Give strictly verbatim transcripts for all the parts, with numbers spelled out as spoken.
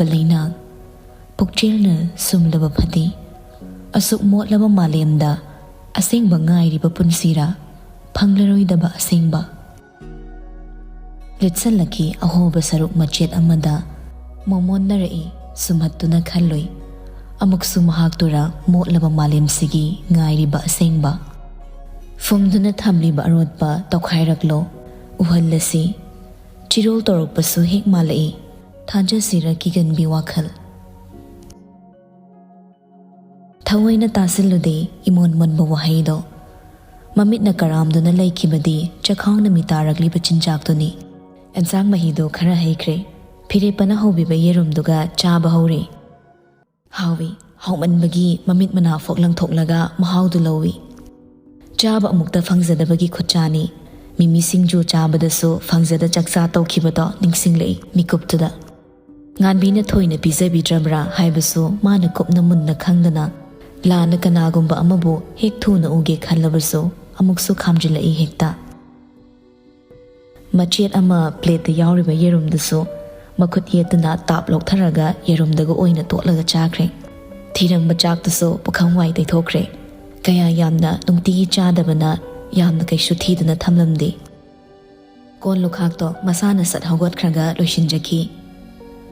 ꯂꯩꯅꯥꯡ, ꯄꯨꯛꯆꯦꯜꯅ ꯁꯨꯝꯂꯕ ꯐꯗꯤ꯫ ꯑꯁꯨꯛ ꯃꯣꯠꯂꯕ ꯃꯥꯂꯦꯝꯗ ꯑꯁꯦꯡꯕ ꯉꯥꯏꯔꯤꯕ ꯄꯨꯟꯁꯤꯔꯥ, ꯐꯪꯂꯔꯣꯏꯗꯕ ꯑꯁꯦꯡꯕ꯫ ꯂꯤꯠꯁꯜꯂꯛꯈꯤ ꯑꯍꯣꯕ ꯁꯔꯨꯛ ꯃꯆꯦꯠ ꯑꯃꯗ, ꯃꯣꯃꯣꯟꯅꯔꯛꯏ ꯁꯨꯝꯍꯠꯇꯨꯅ ꯈꯜꯂꯨꯏ꯫ ꯑꯃꯨꯛꯁꯨ ꯃꯍꯥꯛꯇꯨꯔꯥ ꯃꯣꯠꯂꯕ ꯃꯥꯂꯦꯝꯁꯤꯒꯤ ꯉꯥꯏꯔꯤꯕ ꯑꯁꯦꯡꯕ? ꯐꯨꯝꯗꯨꯅ ꯊꯝꯂꯤꯕ ꯑꯔꯣꯠꯄ ꯇꯧꯈꯥꯏꯔꯛꯂꯣ, ꯎꯍꯜꯂꯁꯤ꯫ ꯆꯤꯔꯣꯜ ꯇꯧꯔꯛꯄꯁꯨ ꯍꯦꯛ ꯃꯥꯜꯂꯛꯏ, ꯊꯥꯖꯁꯤꯔ ꯀꯤꯒꯟꯕꯤ ꯋꯥꯈꯜ꯫ ꯊꯑꯣꯏꯅ ꯇꯥꯁꯤꯜꯂꯨꯗꯦ ꯏꯃꯣꯟ ꯃꯣꯟꯕ ꯋꯥꯍꯩꯗꯣ꯫ ꯃꯃꯤꯠꯅ ꯀꯔꯥꯝꯗꯨꯅ ꯂꯩꯈꯤꯕꯗꯤ ꯆꯈꯥꯎꯅ ꯃꯤꯇꯥꯔꯛꯂꯤꯕ ꯆꯤꯟꯖꯥꯛꯇꯨꯅꯤ꯫ ꯑꯦꯟꯁꯥꯡ ꯃꯍꯤꯗꯨ ꯈꯔ ꯍꯩꯈ꯭ꯔꯦ꯫ ꯐꯤꯔꯦꯞꯄꯅ ꯍꯧꯕꯤꯕ ꯌꯦꯔꯨꯝꯗꯨꯒ ꯆꯥꯕ ꯍꯧꯔꯦ꯫ ꯍꯥꯎꯏ꯫ ꯍꯥꯎꯃꯟꯕꯒꯤ ꯃꯃꯤꯠ ꯃꯅꯥ ꯐꯣꯛ ꯂꯪꯊꯣꯛꯂꯒ ꯃꯍꯥꯎꯗꯨ ꯂꯧꯏ꯫ ꯆꯥꯕ ꯑꯃꯨꯛꯇ ꯐꯪꯖꯗꯕꯒꯤ ꯈꯨꯠꯆꯥꯅꯤ꯫ ꯃꯤꯃꯤ ꯁꯤꯡꯖꯨ ꯆꯥꯕꯗꯁꯨ ꯐꯪꯖꯗ ꯆꯥꯛꯆꯥ ꯇꯧꯈꯤꯕꯗꯣ ꯅꯤꯡꯁꯤꯡꯂꯛꯏ ꯃꯤꯀꯨꯞꯇꯨꯗ꯫ ꯉꯥꯟꯕꯤꯅ ꯊꯣꯏꯅ ꯄꯤꯖꯕꯤꯗ꯭ꯔꯕ꯭ꯔꯥ ꯍꯥꯏꯕꯁꯨ ꯃꯥꯅ ꯀꯨꯞꯅ ꯃꯨꯟꯅ ꯈꯪꯗꯅ, ꯂꯥꯟꯅ ꯀꯅꯥꯒꯨꯝꯕ ꯑꯃꯕꯨ ꯍꯦꯛ ꯊꯨꯅ ꯎꯒꯦ ꯈꯜꯂꯕꯁꯨ ꯑꯃꯨꯛꯁꯨ ꯈꯥꯝꯖꯤꯜꯂꯛꯏ ꯍꯦꯛꯇ꯫ ꯃꯆꯦꯠ ꯑꯃ ꯄ꯭ꯂꯦꯠꯇ ꯌꯥꯎꯔꯤꯕ ꯌꯦꯔꯨꯝꯗꯨꯁꯨ ꯃꯈꯨꯠ ꯌꯦꯠꯇꯨꯅ ꯇꯥꯞ ꯂꯧꯊꯔꯒ ꯌꯦꯔꯨꯝꯗꯒ ꯑꯣꯏꯅ ꯇꯣꯠꯂꯒ ꯆꯥꯈ꯭ꯔꯦ꯫ ꯊꯤꯔꯝꯕ ꯆꯥꯛꯇꯨꯁꯨ ꯄꯨꯈꯝ ꯋꯥꯏ ꯇꯩꯊꯣꯛꯈ꯭ꯔꯦ꯫ ꯀꯌꯥ ꯌꯥꯝꯅ ꯅꯨꯡꯇꯤꯒꯤ ꯆꯥꯗꯕꯅ ꯌꯥꯝꯅ ꯀꯩꯁꯨ ꯊꯤꯗꯨꯅ ꯊꯝꯂꯝꯗꯦ꯫ ꯀꯣꯟ ꯂꯨꯈꯥꯛꯇꯣ ꯃꯁꯥꯅ ꯁꯠ ꯍꯧꯒꯠꯈ꯭ꯔꯒ ꯂꯣꯏꯁꯤꯟꯖꯈꯤ꯫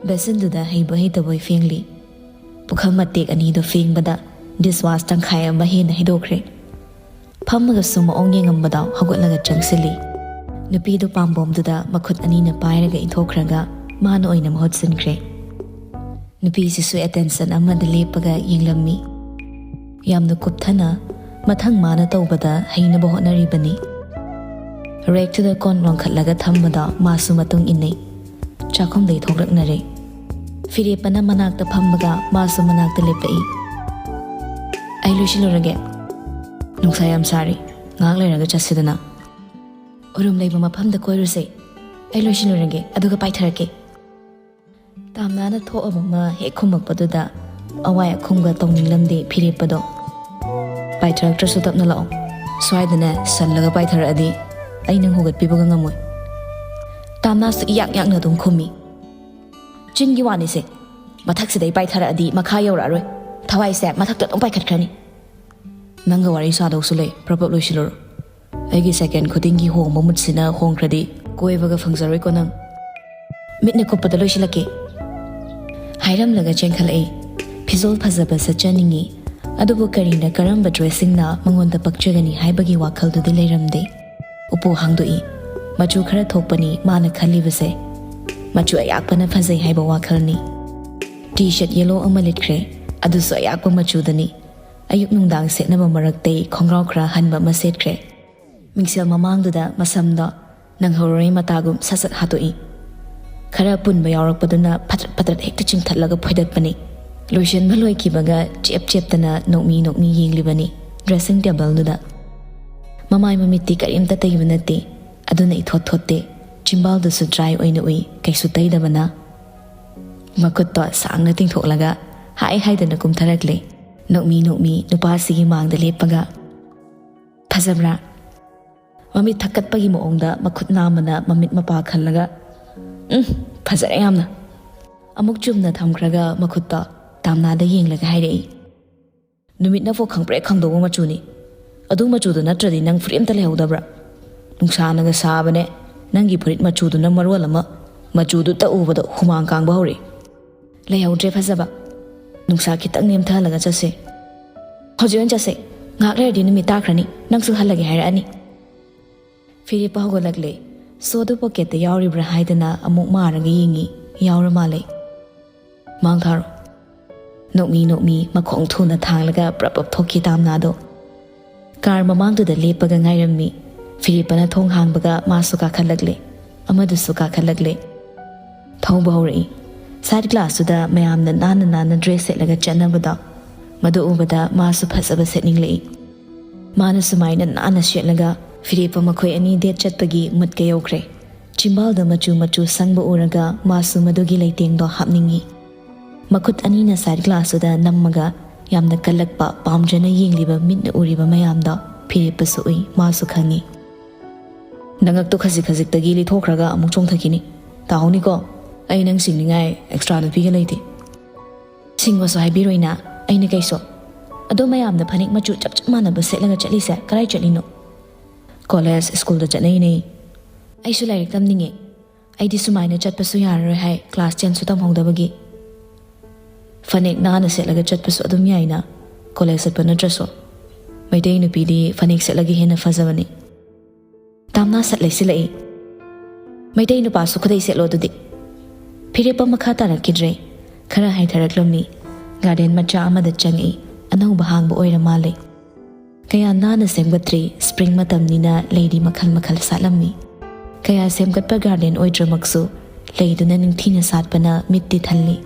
ꯕꯦꯁꯤꯟꯗꯨꯗ ꯍꯩꯕꯣꯏ ꯍꯩꯇꯕꯣꯏ ꯐꯦꯡꯂꯤ꯫ ꯄꯨꯈꯝ ꯃꯇꯦꯛ ꯑꯅꯤꯗꯣ ꯐꯦꯡꯕꯗ ꯗꯤꯁꯋꯥꯁ ꯇꯪꯈꯥꯏ ꯑꯃ ꯍꯦꯟꯅ ꯍꯩꯗꯣꯛꯈ꯭ꯔꯦ꯫ ꯐꯝꯃꯒꯁꯨ ꯃꯑꯣꯡ ꯌꯦꯡꯉꯝꯕꯗꯣ ꯍꯧꯒꯠꯂꯒ ꯆꯪꯁꯤꯜꯂꯤ꯫ ꯅꯨꯄꯤꯗꯨ ꯄꯥꯝꯕꯣꯝꯗꯨꯗ ꯃꯈꯨꯠ ꯑꯅꯤꯅ ꯄꯥꯏꯔꯒ ꯏꯟꯊꯣꯛꯈ꯭ꯔꯒ ꯃꯥꯅ ꯑꯣꯏꯅ ꯃꯍꯨꯠ ꯁꯤꯟꯈ꯭ꯔꯦ꯫ ꯅꯨꯄꯤꯁꯤꯁꯨ ꯑꯦꯇꯦꯟꯁꯟ ꯑꯃꯗ ꯂꯦꯞꯄꯒ ꯌꯦꯡꯂꯝꯃꯤ꯫ ꯌꯥꯝꯅ ꯀꯨꯞꯊꯅ ꯃꯊꯪ ꯃꯥꯅ ꯇꯧꯕꯗ ꯍꯩꯅꯕ ꯍꯣꯠꯅꯔꯤꯕꯅꯤ꯫ ꯔꯦꯛꯇꯨꯗ ꯀꯣꯟ ꯂꯣꯟꯈꯠꯂꯒ ꯊꯝꯕꯗ ꯃꯥꯁꯨ ꯃꯇꯨꯡ ꯏꯟꯅꯩ꯫ ꯆꯥꯛꯈꯨꯝꯗꯩ ꯊꯣꯛꯂꯛꯅꯔꯦ꯫ ꯐꯤꯔꯦꯞꯄꯅ ꯃꯅꯥꯛꯇ ꯐꯝꯕꯒ ꯃꯥꯁꯨ ꯃꯅꯥꯛꯇ ꯂꯦꯞꯂꯛꯏ꯫ "ꯑꯩ ꯂꯣꯏꯁꯤꯜꯂꯨꯔꯒꯦ꯫ ꯅꯨꯡꯁꯥ ꯌꯥꯝ ꯁꯥꯔꯤ꯫ ꯉꯥꯏꯍꯥꯛ ꯂꯩꯔꯒ ꯆꯠꯁꯤꯗꯅ꯫ ꯎꯔꯨꯝ ꯂꯩꯕ ꯃꯐꯝꯗ ꯀꯣꯏꯔꯨꯁꯦ꯫ ꯑꯩ ꯂꯣꯏꯁꯤꯜꯂꯨꯔꯒꯦ, ꯑꯗꯨꯒ ꯄꯥꯏꯊꯔꯛꯀꯦ"꯫ ꯇꯥꯝꯅꯥꯅ ꯊꯣꯛꯑꯕ ꯑꯃ ꯍꯦꯛ ꯈꯨꯝꯃꯛꯄꯗꯨꯗ ꯑꯋꯥꯏ ꯑꯈꯨꯝꯒ ꯇꯧꯅꯤꯡꯂꯝꯗꯦ ꯐꯤꯔꯦꯞꯄꯗꯣ꯫ "ꯄꯥꯏꯊꯔꯛꯇ꯭ꯔꯁꯨ ꯇꯞꯅ ꯂꯥꯛꯑꯣ꯫ ꯁ꯭ꯋꯥꯏꯗꯅꯦ ꯁꯜꯂꯒ ꯄꯥꯏꯊꯔꯛꯑꯗꯤ ꯑꯩ ꯅꯪ ꯍꯧꯒꯠꯄꯤꯕꯒ ꯉꯝꯃꯣꯏ"꯫ ꯇꯥꯝꯅꯥꯁꯨ ꯏꯌꯥꯛ ꯌꯥꯛꯅ ꯑꯗꯨꯝ ꯈꯨꯝꯃꯤ꯫ "ꯆꯤꯟꯒꯤ ꯋꯥꯅꯤꯁꯦ, ꯃꯊꯛꯁꯤꯗꯩ ꯄꯥꯏꯊꯔꯛꯑꯗꯤ ꯃꯈꯥ ꯌꯧꯔꯛꯑꯔꯣꯏ꯫ ꯊꯋꯥꯏꯁꯦ ꯃꯊꯛꯇ ꯑꯗꯨꯝ ꯄꯥꯏꯈꯠꯈ꯭ꯔꯅꯤ꯫ ꯅꯪꯒ ꯋꯥꯔꯤ ꯁꯥꯗꯧꯁꯨ ꯂꯩ, ꯄ꯭ꯔꯞ ꯄ꯭ꯔꯞ ꯂꯣꯏꯁꯤꯜꯂꯨꯔꯣ꯫ ꯑꯩꯒꯤ ꯁꯦꯀꯦꯟ ꯈꯨꯗꯤꯡꯒꯤ ꯍꯣꯡꯕ ꯃꯨꯠꯁꯤꯅ ꯍꯣꯡꯈ꯭ꯔꯗꯤ ꯀꯣꯏꯕꯒ ꯐꯪꯖꯔꯣꯏꯀꯣ ꯅꯪ꯫ ꯃꯤꯠꯅ ꯀꯨꯞꯄꯗ ꯂꯣꯏꯁꯤꯜꯂꯛꯀꯦ꯫ ꯍꯥꯏꯔꯝꯂꯒ ꯆꯦꯟꯈꯠꯂꯛꯏ꯫ ꯐꯤꯖꯣꯜ ꯐꯖꯕ ꯁꯠꯆꯅꯤꯡꯉꯤ, ꯑꯗꯨꯕꯨ ꯀꯔꯤꯅ ꯀꯔꯝꯕ ꯗ꯭ꯔꯦꯁꯁꯤꯡꯅ ꯃꯉꯣꯟꯗ ꯄꯛꯆꯒꯅꯤ ꯍꯥꯏꯕꯒꯤ ꯋꯥꯈꯜꯗꯨꯗꯤ ꯂꯩꯔꯝꯗꯦ꯫ ꯎꯄꯨ ꯍꯥꯡꯗꯣꯛꯏ꯫ ꯃꯆꯨ ꯈꯔ ꯊꯣꯛꯄꯅꯤ ꯃꯥꯅ ꯈꯜꯂꯤꯕꯁꯦ꯫ ꯃꯆꯨ ꯑꯌꯥꯛꯄꯅ ꯐꯖꯩ ꯍꯥꯏꯕ ꯋꯥꯈꯜꯅꯤ꯫ ꯇꯤ ꯁꯔꯠ ꯌꯦꯂꯣ ꯑꯃ ꯂꯤꯠꯈ꯭ꯔꯦ, ꯑꯗꯨꯁꯨ ꯑꯌꯥꯛꯄ ꯃꯆꯨꯗꯅꯤ꯫ ꯑꯌꯨꯛ ꯅꯨꯡꯗꯥꯡ ꯁꯦꯠꯅꯕ ꯃꯔꯛꯇꯩ ꯈꯣꯡꯒ꯭ꯔꯥꯎ ꯈꯔ ꯍꯟꯕ ꯑꯃ ꯁꯦꯠꯈ꯭ꯔꯦ꯫ ꯃꯤꯡꯁꯦꯜ ꯃꯃꯥꯡꯗꯨꯗ ꯃꯁꯝꯗꯣ ꯅꯪꯍꯧꯔꯣꯏ ꯃꯇꯥꯒꯨꯝ ꯁꯠ ꯁꯠ ꯍꯥꯠꯇꯣꯛꯏ꯫ ꯈꯔ ꯄꯨꯟꯕ ꯌꯥꯎꯔꯛꯄꯗꯨꯅ ꯐꯠꯇ꯭ꯔꯠ ꯐꯠꯇ꯭ꯔꯠ ꯍꯦꯛꯇ ꯆꯤꯡꯊꯠꯂꯒ ꯐꯣꯏꯗꯠꯄꯅꯤ꯫ ꯂꯣꯏꯁꯤꯟꯕ ꯂꯣꯏꯈꯤꯕꯒ ꯆꯦꯞ ꯆꯦꯞꯇꯅ ꯅꯣꯛꯃꯤ ꯅꯣꯛꯃꯤ ꯌꯦꯡꯂꯤꯕꯅꯤ꯫ ꯗ꯭ꯔꯦꯁꯤꯡ ꯇꯦꯕꯜꯗꯨꯗ ꯃꯃꯥꯏ ꯃꯃꯤꯠꯇꯤ ꯀꯔꯤꯝꯇ ꯇꯩꯕ ꯅꯠꯇꯦ꯫ ꯑꯗꯨꯅ ꯏꯊꯣꯠ ꯊꯣꯠꯇꯦ꯫ ꯆꯤꯝꯕꯥꯜꯗꯨꯁꯨ ꯗ꯭ꯔꯥꯏ ꯑꯣꯏꯅ ꯎꯏ, ꯀꯩꯁꯨ ꯇꯩꯗꯕꯅ꯫ ꯃꯈꯨꯠꯇꯣ ꯁꯥꯡꯅ ꯇꯤꯡꯊꯣꯛꯂꯒ ꯍꯥꯏ ꯍꯥꯏꯗꯅ ꯀꯨꯝꯊꯔꯛꯂꯦ꯫ ꯅꯣꯛꯃꯤ ꯅꯣꯛꯃꯤ ꯅꯨꯄꯥꯁꯤꯒꯤ ꯃꯥꯡꯗ ꯂꯦꯞꯄꯒ, "ꯐꯖꯕ꯭ꯔꯥ?" ꯃꯃꯤꯠ ꯊꯛꯀꯠꯄꯒꯤ ꯃꯑꯣꯡꯗ ꯃꯈꯨꯠ ꯅꯥꯝꯃꯅ ꯃꯃꯤꯠ ꯃꯄꯥ ꯈꯜꯂꯒ, "ꯎꯝ, ꯐꯖꯔꯦ ꯌꯥꯝꯅ"꯫ ꯑꯃꯨꯛ ꯆꯨꯝꯅ ꯊꯝꯈ꯭ꯔꯒ ꯃꯈꯨꯠꯇꯣ ꯇꯥꯝꯅꯥꯗ ꯌꯦꯡꯂꯒ ꯍꯥꯏꯔꯛꯏ, "ꯅꯨꯃꯤꯠꯅꯐꯥꯎ ꯈꯪꯄ꯭ꯔꯦꯛ ꯈꯪꯗꯧꯕ ꯃꯆꯨꯅꯤ꯫ ꯑꯗꯨ ꯃꯆꯨꯗꯨ ꯅꯠꯇ꯭ꯔꯗꯤ ꯅꯪ ꯐꯨꯔꯤꯠ ꯑꯝꯇ ꯂꯩꯍꯧꯗꯕ꯭ꯔꯥ? ꯅꯨꯡꯁꯥꯅꯒ ꯁꯥꯕꯅꯦ, ꯅꯪꯒꯤ ꯐꯨꯔꯤꯠ ꯃꯆꯨꯗꯨꯅ ꯃꯔꯣꯜ ꯑꯃ, ꯃꯆꯨꯗꯨꯇ ꯎꯕꯗ ꯍꯨꯃꯥꯡ ꯀꯥꯡꯕ ꯍꯧꯔꯛꯏ꯫ ꯂꯩꯍꯧꯗ꯭ꯔꯦ ꯐꯖꯕ꯫ ꯅꯨꯡꯁꯥ ꯈꯤꯇꯪ ꯅꯦꯝꯊꯍꯜꯂꯒ ꯆꯠꯁꯦ꯫ ꯍꯧꯖꯤꯛ ꯑꯣꯏꯅ ꯆꯠꯁꯦ꯫ ꯉꯥꯏꯍꯥꯛ ꯂꯩꯔꯗꯤ ꯅꯨꯃꯤꯠ ꯇꯥꯈ꯭ꯔꯅꯤ, ꯅꯪꯁꯨ ꯍꯜꯂꯒꯦ ꯍꯥꯏꯔꯛꯑꯅꯤ"꯫ ꯐꯤꯔꯦꯞꯄ ꯍꯧꯒꯠꯂꯛꯂꯦ꯫ ꯁꯣꯗꯨ ꯄꯣꯀꯦꯠꯇ ꯌꯥꯎꯔꯤꯕ꯭ꯔꯥ ꯍꯥꯏꯗꯅ ꯑꯃꯨꯛ ꯃꯥꯔꯒ ꯌꯦꯡꯉꯤ꯫ ꯌꯥꯎꯔ ꯃꯥꯜꯂꯦ꯫ "ꯃꯥꯡ ꯊꯥꯔꯣ"꯫ ꯅꯣꯛꯃꯤ ꯅꯣꯛꯃꯤ ꯃꯈꯣꯡ ꯊꯨꯅ ꯊꯥꯡꯂꯒ ꯄ꯭ꯔꯞ ꯄ꯭ꯔꯞ ꯊꯣꯛꯈꯤ ꯇꯥꯝꯅꯥꯗꯣ꯫ ꯀꯥꯔ ꯃꯃꯥꯡꯗꯨꯗ ꯂꯦꯞꯄꯒ ꯉꯥꯏꯔꯝꯃꯤ꯫ ꯐꯤꯔꯦꯞꯄꯅ ꯊꯣꯡ ꯍꯥꯡꯕꯒ ꯃꯥꯁꯨ ꯀꯥꯈꯠꯂꯛꯂꯦ꯫ ꯑꯃꯗꯨꯁꯨ ꯀꯥꯈꯠꯂꯛꯂꯦ꯫ ꯊꯧꯕ ꯍꯧꯔꯛꯏ꯫ ꯁꯥꯏꯠ ꯒ꯭ꯂꯥꯁꯇꯨꯗ ꯃꯌꯥꯝꯅ ꯅꯥꯟꯅ ꯅꯥꯟꯅ ꯗ꯭ꯔꯦꯁ ꯁꯦꯠꯂꯒ ꯆꯠꯅꯕꯗꯣ, ꯃꯗꯨ ꯎꯕꯗ ꯃꯥꯁꯨ ꯐꯖꯕ ꯁꯦꯠꯅꯤꯡꯂꯛꯏ꯫ ꯃꯥꯅ ꯁꯨꯃꯥꯏꯅ ꯅꯥꯟꯅ ꯁꯦꯠꯂꯒ ꯐꯤꯔꯦꯞꯄ ꯃꯈꯣꯏ ꯑꯅꯤ ꯗꯦꯠ ꯆꯠꯄꯒꯤ ꯃꯨꯠꯀ ꯌꯧꯈ꯭ꯔꯦ꯫ ꯆꯤꯝꯕꯥꯜꯗ ꯃꯆꯨ ꯃꯆꯨ ꯁꯪꯕ ꯎꯔꯒ ꯃꯥꯁꯨ ꯃꯗꯨꯒꯤ ꯂꯩꯇꯦꯡꯗꯣ ꯍꯥꯞꯅꯤꯡꯉꯤ꯫ ꯃꯈꯨꯠ ꯑꯅꯤꯅ ꯁꯥꯏꯠ ꯒ꯭ꯂꯥꯁꯇꯨꯗ ꯅꯝꯃꯒ ꯌꯥꯝꯅ ꯀꯜꯂꯛꯄ, ꯄꯥꯝꯖꯅ ꯌꯦꯡꯂꯤꯕ ꯃꯤꯠꯅ ꯎꯔꯤꯕ ꯃꯌꯥꯝꯗꯣ ꯐꯤꯔꯦꯞꯄꯁꯨ ꯎꯏ, ꯃꯥꯁꯨ ꯈꯪꯉꯤ꯫ "ꯅꯉꯛꯇꯣ ꯈꯖꯤꯛ ꯈꯖꯤꯛꯇꯒꯤ ꯂꯤꯊꯣꯛꯈ꯭ꯔꯒ ꯑꯃꯨꯛ ꯆꯣꯡꯊꯈꯤꯅꯤ꯫ ꯇꯥꯍꯧꯅꯤꯀꯣ? ꯑꯩ ꯅꯪ ꯁꯤꯡꯅꯤꯡꯉꯥꯏ ꯑꯦꯛꯁꯇ꯭ꯔꯥ ꯅꯨꯄꯤꯒ ꯂꯩꯇꯦ"꯫ ꯁꯤꯡꯕꯁꯨ ꯍꯥꯏꯕꯤꯔꯣꯏꯅ꯫ ꯑꯩꯅ ꯀꯩꯁꯨ? ꯑꯗꯣ ꯃꯌꯥꯝꯅ ꯐꯅꯦꯛ ꯃꯆꯨ ꯆꯞ ꯆꯞ ꯃꯥꯟꯅꯕ ꯁꯦꯠꯂꯒ ꯆꯠꯂꯤꯁꯦ ꯀꯔꯥꯏ ꯆꯠꯂꯤꯅꯣ? ꯀꯣꯂꯦꯖ, ꯁ꯭ꯀꯨꯜꯗ ꯆꯠꯅꯩꯅꯦ꯫ ꯑꯩꯁꯨ ꯂꯥꯏꯔꯤꯛ ꯇꯝꯅꯤꯡꯉꯦ꯫ ꯑꯩꯗꯤ ꯁꯨꯃꯥꯏꯅ ꯆꯠꯄꯁꯨ ꯌꯥꯔꯔꯣꯏ ꯍꯥꯏ, ꯀ꯭ꯂꯥꯁ ꯇꯦꯟꯁꯨ ꯇꯝꯍꯧꯗꯕꯒꯤ꯫ ꯐꯅꯦꯛ ꯅꯥꯟꯅ ꯁꯦꯠꯂꯒ ꯆꯠꯄꯁꯨ ꯑꯗꯨꯝ ꯌꯥꯏꯅ, ꯀꯣꯂꯦꯖ ꯆꯠꯄ ꯅꯠꯇ꯭ꯔꯁꯨ꯫ ꯃꯩꯇꯩ ꯅꯨꯄꯤꯗꯤ ꯐꯅꯦꯛ ꯁꯦꯠꯂꯒ ꯍꯦꯟꯅ ꯐꯖꯕꯅꯤ꯫ ꯇꯥꯝꯅꯥ ꯁꯠ ꯂꯩꯁꯤꯜꯂꯛꯏ꯫ ꯃꯩꯇꯩ ꯅꯨꯄꯥꯁꯨ ꯈꯨꯗꯩ ꯁꯦꯠꯂꯣ ꯑꯗꯨꯗꯤ꯫ ꯐꯤꯔꯦꯞꯄ ꯃꯈꯥ ꯇꯥꯔꯛꯈꯤꯗ꯭ꯔꯦ꯫ ꯈꯔ ꯍꯥꯏꯊꯔꯛꯂꯝꯃꯤ꯫ ꯒꯥꯔꯗꯦꯟ ꯃꯆꯥ ꯑꯃꯗ ꯆꯪꯉꯛꯏ꯫ ꯑꯅꯧꯕ ꯍꯥꯡꯕ ꯑꯣꯏꯔ ꯃꯥꯜꯂꯦ꯫ ꯀꯌꯥ ꯅꯥꯟꯅ ꯁꯦꯝꯒꯠꯇ꯭ꯔꯤ, ꯁ꯭ꯄ꯭ꯔꯤꯡ ꯃꯇꯝꯅꯤꯅ ꯂꯩꯗꯤ ꯃꯈꯜ ꯃꯈꯜ ꯁꯥꯠꯂꯝꯃꯤ꯫ ꯀꯌꯥ ꯁꯦꯝꯒꯠꯄ ꯒꯥꯔꯗꯦꯟ ꯑꯣꯏꯗ꯭ꯔꯃꯛꯁꯨ, ꯂꯩꯗꯨꯅ ꯅꯤꯡꯊꯤꯅ ꯁꯥꯠꯄꯅ ꯃꯤꯠꯇꯤ ꯊꯜꯂꯤ꯫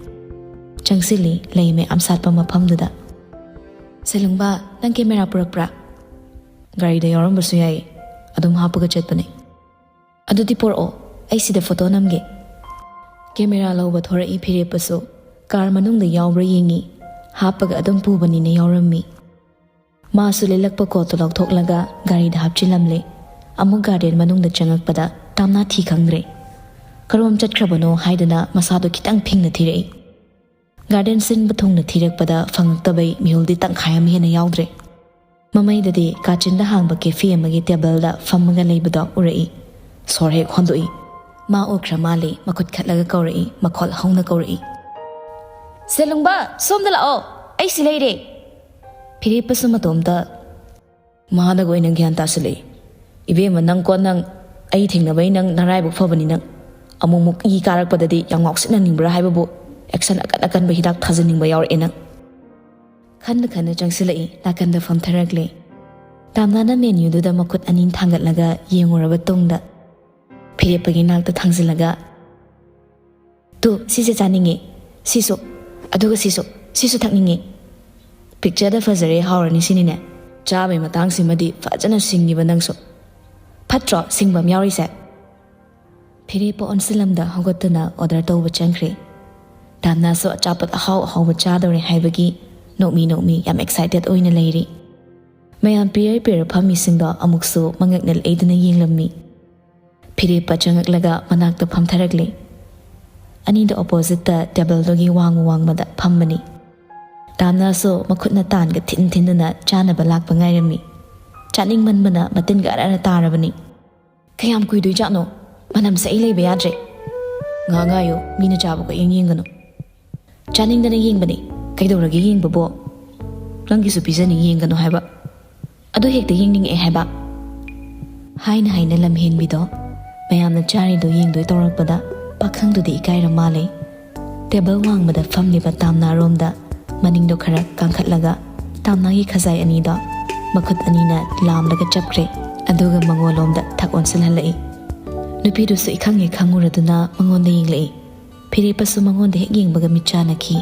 ꯆꯪꯁꯤꯜꯂꯤ ꯂꯩ ꯃꯌꯥꯝ ꯁꯥꯠꯄ ꯃꯐꯝꯗꯨꯗ꯫ "ꯁꯦꯂꯨꯡꯕ, ꯅꯪ ꯀꯦꯃꯦꯔꯥ ꯄꯨꯔꯛꯄ꯭ꯔꯥ?" "ꯒꯥꯔꯤꯗ ꯌꯥꯎꯔꯝꯕꯁꯨ ꯌꯥꯏ, ꯑꯗꯨꯝ ꯍꯥꯞꯄꯒ ꯆꯠꯄꯅꯦ꯫" "ꯑꯗꯨꯗꯤ ꯄꯣꯔꯛꯑꯣ, ꯑꯩ ꯁꯤꯗ ꯐꯣꯇꯣ ꯅꯝꯒꯦ꯫" ꯀꯦꯃꯦꯔꯥ ꯂꯧꯕ ꯊꯣꯔꯛꯏ ꯐꯤꯔꯦꯞꯄꯁꯨ꯫ ꯀꯥꯔ ꯃꯅꯨꯡꯗ ꯌꯥꯎꯕ꯭ꯔꯥ ꯌꯦꯡꯉꯤ꯫ ꯍꯥꯞꯄꯒ ꯑꯗꯨꯝ ꯄꯨꯕꯅꯤꯅ ꯌꯥꯎꯔꯝꯃꯤ꯫ ꯃꯥꯁꯨ ꯂꯤꯠꯂꯛꯄ ꯀꯣꯠꯇꯨ ꯂꯧꯊꯣꯛꯂꯒ ꯒꯥꯔꯤꯗ ꯍꯥꯞꯆꯤꯜꯂꯝꯂꯦ꯫ ꯑꯃꯨꯛ ꯒꯥꯔꯗꯦꯟ ꯃꯅꯨꯡꯗ ꯆꯪꯉꯛꯄꯗ ꯇꯥꯝꯅꯥ ꯊꯤ ꯈꯪꯗ꯭ꯔꯦ꯫ ꯀꯔꯣꯝ ꯆꯠꯈ꯭ꯔꯕꯅꯣ ꯍꯥꯏꯗꯨꯅ ꯃꯁꯥꯗꯣ ꯈꯤꯇꯪ ꯐꯤꯡꯅ ꯊꯤꯔꯛꯏ꯫ ꯒꯥꯔꯗꯦꯟ ꯁꯤꯟꯕ ꯊꯨꯡꯅ ꯊꯤꯔꯛꯄꯗ ꯐꯪꯉꯛꯇꯕꯩ ꯃꯤꯍꯨꯜꯗꯤ ꯇꯪꯈꯥꯏ ꯑꯃ ꯍꯦꯟꯅ ꯌꯥꯎꯗ꯭ꯔꯦ꯫ ꯃꯃꯩꯗꯗꯤ ꯀꯥꯆꯤꯟꯗ ꯍꯥꯡꯕ ꯀꯦꯐꯦ ꯑꯃꯒꯤ ꯇꯦꯕꯜꯗ ꯐꯝꯃꯒ ꯂꯩꯕꯗꯣ ꯎꯔꯛꯏ꯫ ꯁꯣꯔ ꯍꯦꯛ ꯍꯣꯟꯗꯣꯛꯏ꯫ ꯃꯥ ꯎꯈ꯭ꯔ ꯃꯥꯜꯂꯦ, ꯃꯈꯨꯠ ꯈꯠꯂꯒ ꯀꯧꯔꯛꯏ, ꯃꯈꯣꯜ ꯍꯧꯅ ꯀꯧꯔꯛꯏ꯫ "ꯁꯦꯂꯨꯡꯕ, ꯁꯣꯝꯗ ꯂꯥꯛꯑꯣ, ꯑꯩ ꯁꯤ ꯂꯩꯔꯦ꯫" ꯐꯤꯔꯦꯞꯄꯁꯨ ꯃꯇꯣꯝꯇ꯫ ꯃꯥꯅꯒ ꯑꯣꯏꯅ ꯒ꯭ꯌꯥꯟ ꯇꯥꯁꯤꯜꯂꯛꯏ꯫ "ꯏꯕꯦꯝꯃ, ꯅꯪ ꯀꯣ ꯅꯪ, ꯑꯩ ꯊꯦꯡꯅꯕꯩ ꯅꯪ ꯅꯔꯥꯏꯕꯛ ꯐꯕꯅꯤ ꯅꯪ꯫ ꯑꯃꯨꯛꯃꯨꯛ ꯏ ꯀꯥꯔꯛꯄꯗꯗꯤ ꯌꯥꯝ ꯉꯥꯎꯁꯤꯟꯅꯅꯤꯡꯕ꯭ꯔꯥ ꯍꯥꯏꯕꯕꯨ, ꯑꯦꯛꯁꯟ ꯑꯀꯟ ꯑꯀꯟꯕ ꯍꯤꯗꯥꯛ ꯊꯥꯖꯤꯟꯅꯤꯡꯕ ꯌꯥꯎꯔꯛꯑꯦ ꯅꯪ꯫" ꯈꯟꯅ ꯈꯟꯅ ꯆꯪꯁꯤꯜꯂꯛꯏ, ꯅꯥꯀꯟꯗ ꯐꯝꯊꯔꯛꯂꯦ꯫ ꯇꯥꯝꯅꯥꯅ ꯃꯦꯅ꯭ꯌꯨꯗꯨꯗ ꯃꯈꯨꯠ ꯑꯅꯤ ꯊꯥꯡꯒꯠꯂꯒ ꯌꯦꯡꯉꯨꯔꯕ ꯇꯨꯡꯗ, ꯐꯤꯔꯦꯞꯄꯒꯤ ꯅꯥꯛꯇ ꯊꯥꯡꯖꯤꯜꯂꯒ, "ꯇꯨ, ꯁꯤꯁꯦ ꯆꯥꯅꯤꯡꯉꯦ, ꯁꯤꯁꯨ, ꯑꯗꯨꯒ ꯁꯤꯁꯨ, ꯁꯤꯁꯨ ꯊꯛꯅꯤꯡꯉꯦ꯫ ꯄꯤꯛꯆꯔꯗ ꯐꯖꯔꯦ, ꯍꯥꯎꯔꯅꯤ ꯁꯤꯅꯤꯅꯦ꯫ ꯆꯥꯕꯩ ꯃꯇꯥꯡꯁꯤꯃꯗꯤ ꯐꯖꯅ ꯁꯤꯡꯉꯤꯕ ꯅꯪꯁꯨ꯫ ꯐꯠꯇ꯭ꯔꯣ ꯁꯤꯡꯕ ꯑꯃ ꯌꯥꯎꯔꯤꯁꯦ?" ꯐꯤꯔꯦꯞꯄ ꯑꯣꯟꯁꯤꯜꯂꯝꯗ ꯍꯧꯒꯠꯇꯨꯅ ꯑꯣꯔꯗꯔ ꯇꯧꯕ ꯆꯪꯈ꯭ꯔꯦ꯫ ꯇꯥꯝꯅꯥꯁꯨ ꯑꯆꯥꯄꯣꯠ ꯑꯍꯥꯎ ꯑꯍꯥꯎꯕ ꯆꯥꯗꯧꯔꯦ ꯍꯥꯏꯕꯒꯤ ꯅꯣꯛꯃꯤ ꯅꯣꯛꯃꯤ ꯌꯥꯝ ꯑꯦꯛꯁꯥꯏꯇꯦꯠ ꯑꯣꯏꯅ ꯂꯩꯔꯤ꯫ ꯃꯌꯥꯝ ꯄꯤꯌꯔ ꯄꯤꯌꯔ ꯐꯝꯃꯤꯁꯤꯡꯗꯣ ꯑꯃꯨꯛꯁꯨ ꯃꯉꯛꯅ ꯂꯩꯗꯨꯅ ꯌꯦꯡꯂꯝꯃꯤ꯫ ꯐꯤꯔꯦꯞꯄ ꯆꯪꯉꯛꯂꯒ ꯃꯅꯥꯛꯇ ꯐꯝꯊꯔꯛꯂꯦ꯫ ꯑꯅꯤꯗꯣ ꯑꯣꯄꯣꯖꯤꯠꯇ ꯇꯦꯕꯜꯗꯨꯒꯤ ꯋꯥꯡꯃ ꯋꯥꯡꯃꯗ ꯐꯝꯕꯅꯤ꯫ ꯇꯥꯝꯅꯥꯁꯨ ꯃꯈꯨꯠꯅ ꯇꯥꯟꯒ ꯊꯤꯟ ꯊꯤꯟꯗꯨꯅ ꯆꯥꯅꯕ ꯂꯥꯛꯄ ꯉꯥꯏꯔꯝꯃꯤ꯫ ꯆꯥꯅꯤꯡꯃꯟꯕꯅ ꯃꯇꯤꯟꯒ ꯑꯔ ꯑꯔ ꯇꯥꯔꯕꯅꯤ꯫ "ꯀꯌꯥꯝ ꯀꯨꯏꯗꯣꯏꯖꯥꯠꯅꯣ? ꯃꯅꯝ ꯁꯛꯏ ꯂꯩꯕ ꯌꯥꯗ꯭ꯔꯦ꯫ ꯉꯥꯏꯍꯥꯛ ꯉꯥꯏꯌꯨ, ꯃꯤꯅ ꯆꯥꯕ ꯀꯣꯏꯌꯦꯡ ꯌꯦꯡꯒꯅꯨ꯫ ꯆꯥꯅꯤꯡꯗꯅ ꯌꯦꯡꯕꯅꯤ꯫ ꯀꯩꯗꯧꯔꯒꯦ ꯌꯦꯡꯕꯕꯣ? ꯅꯪꯒꯤꯁꯨ ꯄꯤꯖꯅꯤ, ꯌꯦꯡꯒꯅꯨ ꯍꯥꯏꯕ꯫ ꯑꯗꯨ ꯍꯦꯛꯇ ꯌꯦꯡꯅꯤꯡꯉꯛꯑꯦ ꯍꯥꯏꯕ"꯫ ꯍꯥꯏꯅ ꯍꯥꯏꯅ ꯂꯝꯍꯦꯟꯕꯤꯗꯣ ꯃꯌꯥꯝꯅ ꯆꯥꯔꯤꯗꯣ ꯌꯦꯡꯗꯣꯏ ꯇꯧꯔꯛꯄꯗ ꯄꯥꯈꯪꯗꯨꯗꯤ ꯏꯀꯥꯏꯔ ꯃꯥꯜꯂꯦ꯫ ꯇꯦꯕꯜ ꯋꯥꯡꯃꯗ ꯐꯝꯂꯤꯕ ꯇꯥꯝꯅꯥꯔꯣꯝꯗ ꯃꯅꯤꯡꯗꯣ ꯈꯔ ꯀꯥꯡꯈꯠꯂꯒ ꯇꯥꯝꯅꯥꯒꯤ ꯈꯖꯥꯏ ꯑꯅꯤꯗꯣ ꯃꯈꯨꯠ ꯑꯅꯤꯅ ꯂꯥꯝꯂꯒ ꯆꯞꯈ꯭ꯔꯦ꯫ ꯑꯗꯨꯒ ꯃꯉꯣꯟꯂꯣꯝꯗ ꯊꯛ ꯑꯣꯟꯁꯤꯜꯍꯜꯂꯛꯏ꯫ ꯅꯨꯄꯤꯗꯨꯁꯨ ꯏꯈꯪ ꯍꯦꯛ ꯈꯪꯉꯨꯔꯗꯨꯅ ꯃꯉꯣꯟꯗ ꯌꯦꯡꯂꯛꯏ꯫ ꯐꯤꯔꯦꯞꯄꯁꯨ ꯃꯉꯣꯟꯗ ꯍꯦꯛ ꯌꯦꯡꯕꯒ ꯃꯤꯠ ꯆꯥꯟꯅꯈꯤ꯫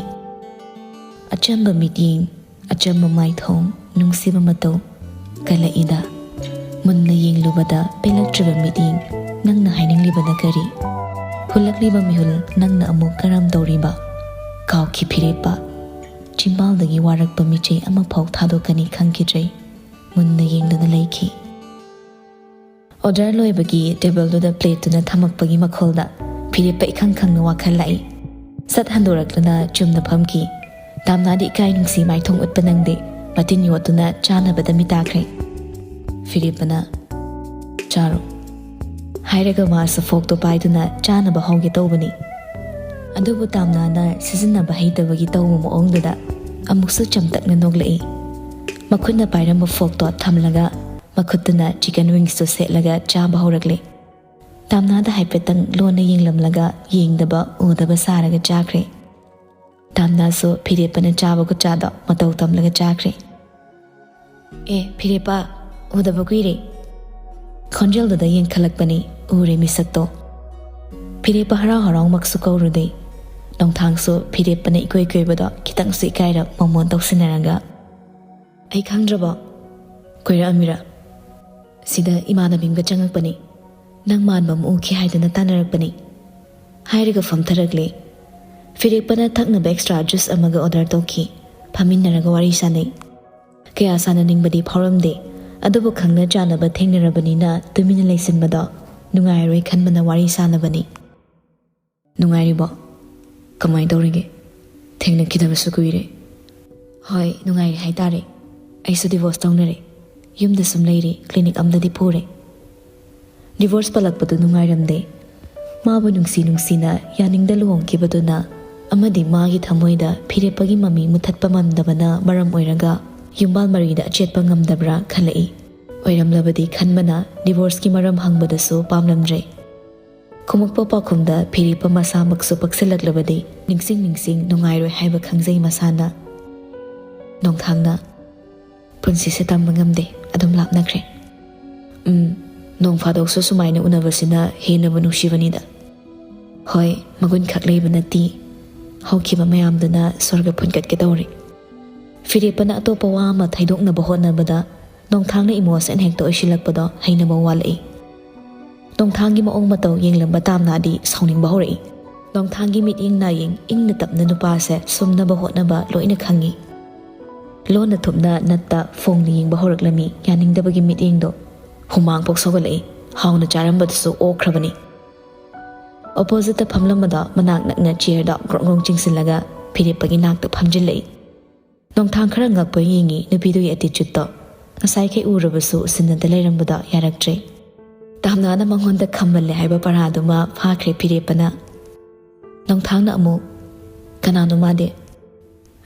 ꯑꯆꯝꯕ ꯃꯤꯠꯌꯦꯡ, ꯑꯆꯝꯕ ꯃꯥꯏꯊꯣꯡ, ꯅꯨꯡꯁꯤꯕ ꯃꯇꯧ ꯀꯜꯂꯛꯏꯗ꯫ ꯃꯨꯟꯅ ꯌꯦꯡꯂꯨꯕꯗ ꯄꯦꯜꯂꯛꯇ꯭ꯔꯤꯕ ꯃꯤꯠꯌꯦꯡ, ꯅꯪꯅ ꯍꯥꯏꯅꯤꯡꯂꯤꯕꯅ ꯀꯔꯤ? ꯍꯨꯜꯂꯛꯂꯤꯕ ꯃꯤꯍꯨꯜ, ꯅꯪꯅ ꯑꯃꯨꯛ ꯀꯔꯝ ꯇꯧꯔꯤꯕ? ꯀꯥꯎꯈꯤ ꯐꯤꯔꯦꯞꯄ꯫ ꯆꯤꯝꯕꯥꯜꯗꯒꯤ ꯋꯥꯔꯛꯄ ꯃꯤꯆꯩ ꯑꯃꯐꯥꯎ ꯊꯥꯗꯣꯛꯀꯅꯤ ꯈꯪꯈꯤꯗ꯭ꯔꯦ꯫ ꯃꯨꯟꯅ ꯌꯦꯡꯗꯨꯅ ꯂꯩꯈꯤ꯫ ꯑꯣꯔꯗꯔ ꯂꯣꯏꯕꯒꯤ ꯇꯦꯕꯜꯗꯨꯗ ꯄ꯭ꯂꯦꯠꯇꯨꯅ ꯊꯝꯃꯛꯄꯒꯤ ꯃꯈꯣꯜꯗ ꯐꯤꯔꯦꯞꯄ ꯏꯈꯪ ꯈꯪꯅ ꯋꯥꯈꯜ ꯂꯥꯛꯏ꯫ ꯁꯠ ꯍꯟꯗꯣꯔꯛꯇꯨꯅ ꯆꯨꯝꯅ ꯐꯝꯈꯤ꯫ ꯇꯥꯝꯅꯥꯗꯤ ꯏꯀꯥꯏ ꯅꯨꯡꯁꯤ ꯃꯥꯏꯊꯣꯡ ꯎꯠꯄ ꯅꯪꯗꯦ꯫ ꯃꯇꯤꯟ ꯌꯣꯠꯇꯨꯅ ꯆꯥꯅꯕꯗ ꯃꯤꯇꯥꯈ꯭ꯔꯦ꯫ ꯐꯤꯔꯦꯞꯄꯅ, "ꯆꯥꯔꯣ" ꯍꯥꯏꯔꯒ ꯃꯥꯁꯨ ꯐꯣꯛꯇꯣ ꯄꯥꯏꯗꯨꯅ ꯆꯥꯅꯕ ꯍꯧꯒꯦ ꯇꯧꯕꯅꯤ꯫ ꯑꯗꯨꯕꯨ ꯇꯥꯝꯅꯥꯅ ꯁꯤꯖꯤꯟꯅꯕ ꯍꯩꯇꯕꯒꯤ ꯇꯧꯕ ꯃꯑꯣꯡꯗꯨꯗ ꯑꯃꯨꯛꯁꯨ ꯆꯝꯇꯛꯅ ꯅꯣꯛꯂꯛꯏ꯫ ꯃꯈꯨꯠꯅ ꯄꯥꯏꯔꯝꯕ ꯐꯣꯛꯇꯣ ꯊꯝꯂꯒ ꯃꯈꯨꯠꯇꯨꯅ ꯆꯤꯀꯟ ꯋꯤꯡꯁꯇꯨ ꯁꯦꯠꯂꯒ ꯆꯥꯕ ꯍꯧꯔꯛꯂꯦ꯫ ꯇꯥꯝꯅꯥꯗ ꯍꯥꯏꯐꯦꯠꯇꯪ ꯂꯣꯟꯅ ꯌꯦꯡꯂꯝꯂꯒ ꯌꯦꯡꯗꯕ ꯎꯗꯕ ꯁꯥꯔꯒ ꯆꯥꯈ꯭ꯔꯦ꯫ ꯇꯥꯝꯅꯥꯁꯨ ꯐꯤꯔꯦꯞꯄꯅ ꯆꯥꯕ ꯈꯨꯠꯆꯥꯗꯣ ꯃꯇꯧ ꯇꯝꯂꯒ ꯆꯥꯈ꯭ꯔꯦ꯫ "ꯑꯦ ꯐꯤꯔꯦꯞꯄ, ꯎꯗꯕ ꯀꯨꯏꯔꯦ"꯫ ꯈꯣꯟꯖꯦꯜꯗꯨꯗ ꯌꯦꯡꯈꯠꯂꯛꯄꯅꯤ, ꯎꯔꯦ ꯃꯤꯁꯛꯇꯣ꯫ ꯐꯤꯔꯦꯞꯄ ꯍꯔꯥꯎ ꯍꯔꯥꯎꯃꯛꯁꯨ ꯀꯧꯔꯨꯗꯦ꯫ ꯅꯣꯡꯊꯥꯡꯁꯨ ꯐꯤꯔꯦꯞꯄꯅ ꯏꯀꯣꯏ ꯀꯣꯏꯕꯗꯣ ꯈꯤꯇꯪꯁꯨ ꯏꯀꯥꯏꯔ ꯃꯃꯣꯟ ꯇꯧꯁꯤꯟꯅꯔꯒ, "ꯑꯩ ꯈꯪꯗ꯭ꯔꯕꯣ? ꯀꯣꯏꯔꯛꯑꯝꯃꯤꯔꯥ? ꯁꯤꯗ ꯏꯃꯥꯟꯅꯕꯤ ꯑꯃꯒ ꯆꯪꯉꯛꯄꯅꯤ꯫ ꯅꯪ ꯃꯥꯟꯕ ꯑꯃ ꯎꯈꯤ ꯍꯥꯏꯗꯅ ꯇꯥꯟꯅꯔꯛꯄꯅꯤ"꯫ ꯍꯥꯏꯔꯒ ꯐꯝꯊꯔꯛꯂꯦ꯫ ꯐꯤꯔꯦꯞꯄꯅ ꯊꯛꯅꯕ ꯑꯦꯛꯁꯇ꯭ꯔꯥ ꯖꯨꯁ ꯑꯃꯒ ꯑꯣꯔꯗꯔ ꯇꯧꯈꯤ꯫ ꯐꯝꯃꯤꯟꯅꯔꯒ ꯋꯥꯔꯤ ꯁꯥꯟꯅꯩ꯫ ꯀꯌꯥ ꯁꯥꯟꯅꯅꯤꯡꯕꯗꯤ ꯐꯥꯎꯔꯝꯗꯦ, ꯑꯗꯨꯕꯨ ꯈꯪꯅ ꯆꯥꯟꯅꯕ ꯊꯦꯡꯅꯔꯕꯅꯤꯅ ꯇꯨꯃꯤꯟꯅ ꯂꯩꯁꯤꯟꯕꯗꯣ ꯅꯨꯡꯉꯥꯏꯔꯣꯏ ꯈꯟꯕꯅ ꯋꯥꯔꯤ ꯁꯥꯟꯅꯕꯅꯤ꯫ ꯅꯨꯡꯉꯥꯏꯔꯤꯕꯣ? ꯀꯃꯥꯏꯅ ꯇꯧꯔꯤꯒꯦ? ꯊꯦꯡꯅꯈꯤꯗꯕꯁꯨ ꯀꯨꯏꯔꯦ꯫ ꯍꯣꯏ, ꯅꯨꯡꯉꯥꯏꯔꯤ ꯍꯥꯏꯇꯥꯔꯦ꯫ ꯑꯩꯁꯨ divorce ꯇꯧꯅꯔꯦ꯫ ꯌꯨꯝꯗ ꯁꯨꯝ ꯂꯩꯔꯤ, clinic ꯑꯝꯗꯗꯤ ꯄꯨꯔꯦ꯫ Divorce ꯄꯜꯂꯛꯄꯗꯨ ꯅꯨꯡꯉꯥꯏꯔꯝꯗꯦ꯫ ꯃꯥꯕꯨ ꯅꯨꯡꯁꯤ ꯅꯨꯡꯁꯤꯅ ꯌꯥꯅꯤꯡꯗ ꯂꯨꯍꯣꯡꯈꯤꯕꯗꯨꯅ ꯑꯃꯗꯤ ꯃꯥꯒꯤ ꯊꯃꯣꯏꯗ ꯐꯤꯔꯦꯞꯄꯒꯤ ꯃꯃꯤ ꯃꯨꯊꯠꯄ ꯉꯝꯗꯕꯅ ꯃꯔꯝ ꯑꯣꯏꯔꯒ ꯌꯨꯝꯕꯥꯜ ꯃꯔꯤꯗ ꯑꯆꯦꯠꯄ ꯉꯝꯗꯕ꯭ꯔꯥ ꯈꯜꯂꯛꯏ꯫ ꯑꯣꯏꯔꯝꯂꯕꯗꯤ ꯈꯟꯕꯅ divorceꯀꯤ ꯃꯔꯝ ꯍꯪꯕꯗꯁꯨ ꯄꯥꯝꯂꯝꯗ꯭ꯔꯦ꯫ ꯈꯨꯝꯃꯛꯄ ꯄꯥꯎꯈꯨꯝꯗ ꯐꯤꯔꯦꯞꯄ ꯃꯁꯥꯃꯛꯁꯨ ꯄꯛꯁꯤꯜꯂꯛꯂꯕꯗꯤ ꯅꯤꯡꯁꯤꯡ ꯅꯤꯡꯁꯤꯡ ꯅꯨꯡꯉꯥꯏꯔꯣꯏ ꯍꯥꯏꯕ ꯈꯪꯖꯩ ꯃꯁꯥꯅ꯫ ꯅꯣꯡꯊꯥꯡꯅ, "ꯄꯨꯟꯁꯤꯁꯦ ꯇꯝꯕ ꯉꯝꯗꯦ, ꯑꯗꯨꯝ ꯂꯥꯞꯅꯈ꯭ꯔꯦ꯫ ꯎꯝ, ꯅꯣꯡ ꯐꯥꯗꯣꯛꯁꯨ ꯁꯨꯃꯥꯏꯅ ꯎꯅꯕꯁꯤꯅ ꯍꯦꯟꯅꯕꯨ ꯅꯨꯡꯁꯤꯕꯅꯤꯗ꯫ ꯍꯣꯏ, ꯃꯒꯨꯟ ꯈꯛ ꯂꯩꯕ ꯅꯠꯇꯦ꯫ ꯍꯧꯈꯤꯕ ꯃꯌꯥꯝꯗꯨꯅ ꯁ꯭ꯋꯔꯒ ꯐꯨꯟꯒꯠꯀꯦ ꯇꯧꯔꯦ꯫" ꯐꯤꯔꯦꯞꯄꯅ ꯑꯇꯣꯞꯄ ꯋꯥ ꯑꯃ ꯊꯩꯗꯣꯛꯅꯕ ꯍꯣꯠꯅꯕꯗ ꯅꯣꯡꯊꯥꯡꯅ emotion ꯍꯦꯛꯇ ꯑꯣꯏꯁꯤꯜꯂꯛꯄꯗꯣ ꯍꯩꯅꯕ ꯋꯥꯠꯂꯛꯏ꯫ ꯅꯣꯡꯊꯥꯡꯒꯤ ꯃꯑꯣꯡ ꯃꯇꯧ ꯌꯦꯡꯂꯝꯕ ꯇꯥꯝꯅꯥꯗꯤ ꯁꯥꯎꯅꯤꯡꯕ ꯍꯧꯔꯛꯏ꯫ ꯅꯣꯡꯊꯥꯡꯒꯤ ꯃꯤꯠꯌꯦꯡ ꯅꯥꯌꯦꯡ ꯏꯪꯅ ꯇꯞꯅ ꯅꯨꯄꯥꯁꯦ ꯁꯨꯝꯅꯕ ꯍꯣꯠꯅꯕ ꯂꯣꯏꯅ ꯈꯪꯏ꯫ ꯂꯣꯟꯅ ꯊꯨꯞꯅ ꯅꯠꯇ ꯐꯣꯡꯅ ꯌꯦꯡꯕ ꯍꯧꯔꯛꯂꯝꯃꯤ ꯌꯥꯅꯤꯡꯗꯕꯒꯤ ꯃꯤꯠꯌꯦꯡꯗꯣ꯫ ꯍꯨꯃꯥꯡ ꯐꯥꯎ ꯁꯧꯒꯠꯂꯛꯏ꯫ ꯍꯥꯎꯅ ꯆꯥꯔꯝꯕꯗꯨꯁꯨ ꯑꯣꯛꯈ꯭ꯔꯕꯅꯤ꯫ Oppositeꯇ ꯐꯝꯂꯝꯕꯗꯣ ꯃꯅꯥꯛ ꯅꯛꯅ chairꯗ ꯒ꯭ꯔꯣꯡ ꯒ꯭ꯔꯣꯡ ꯆꯤꯡꯁꯤꯜꯂꯒ ꯐꯤꯔꯦꯞꯄꯒꯤ ꯅꯥꯛꯇ ꯐꯝꯖꯤꯜꯂꯛꯏ꯫ ꯅꯣꯡꯊꯥꯡ ꯈꯔ ꯉꯛꯄ ꯌꯦꯡꯉꯤ ꯅꯨꯄꯤꯗꯨꯒꯤ attitudeꯇꯣ꯫ ꯉꯁꯥꯏꯈꯩ ꯎꯔꯕꯁꯨ ꯎꯁꯤꯟꯅꯗ ꯂꯩꯔꯝꯕꯗꯣ ꯌꯥꯔꯛꯇ꯭ꯔꯦ꯫ ꯇꯥꯝꯅꯥꯅ ꯃꯉꯣꯟꯗ ꯈꯝꯕꯜꯂꯦ ꯍꯥꯏꯕ ꯄꯔꯥꯗꯨꯃ ꯐꯥꯈ꯭ꯔꯦ ꯐꯤꯔꯦꯞꯄꯅ꯫ ꯅꯣꯡꯊꯥꯡꯅ ꯑꯃꯨꯛ, "ꯀꯅꯥꯅꯣ ꯃꯥꯗꯤ?"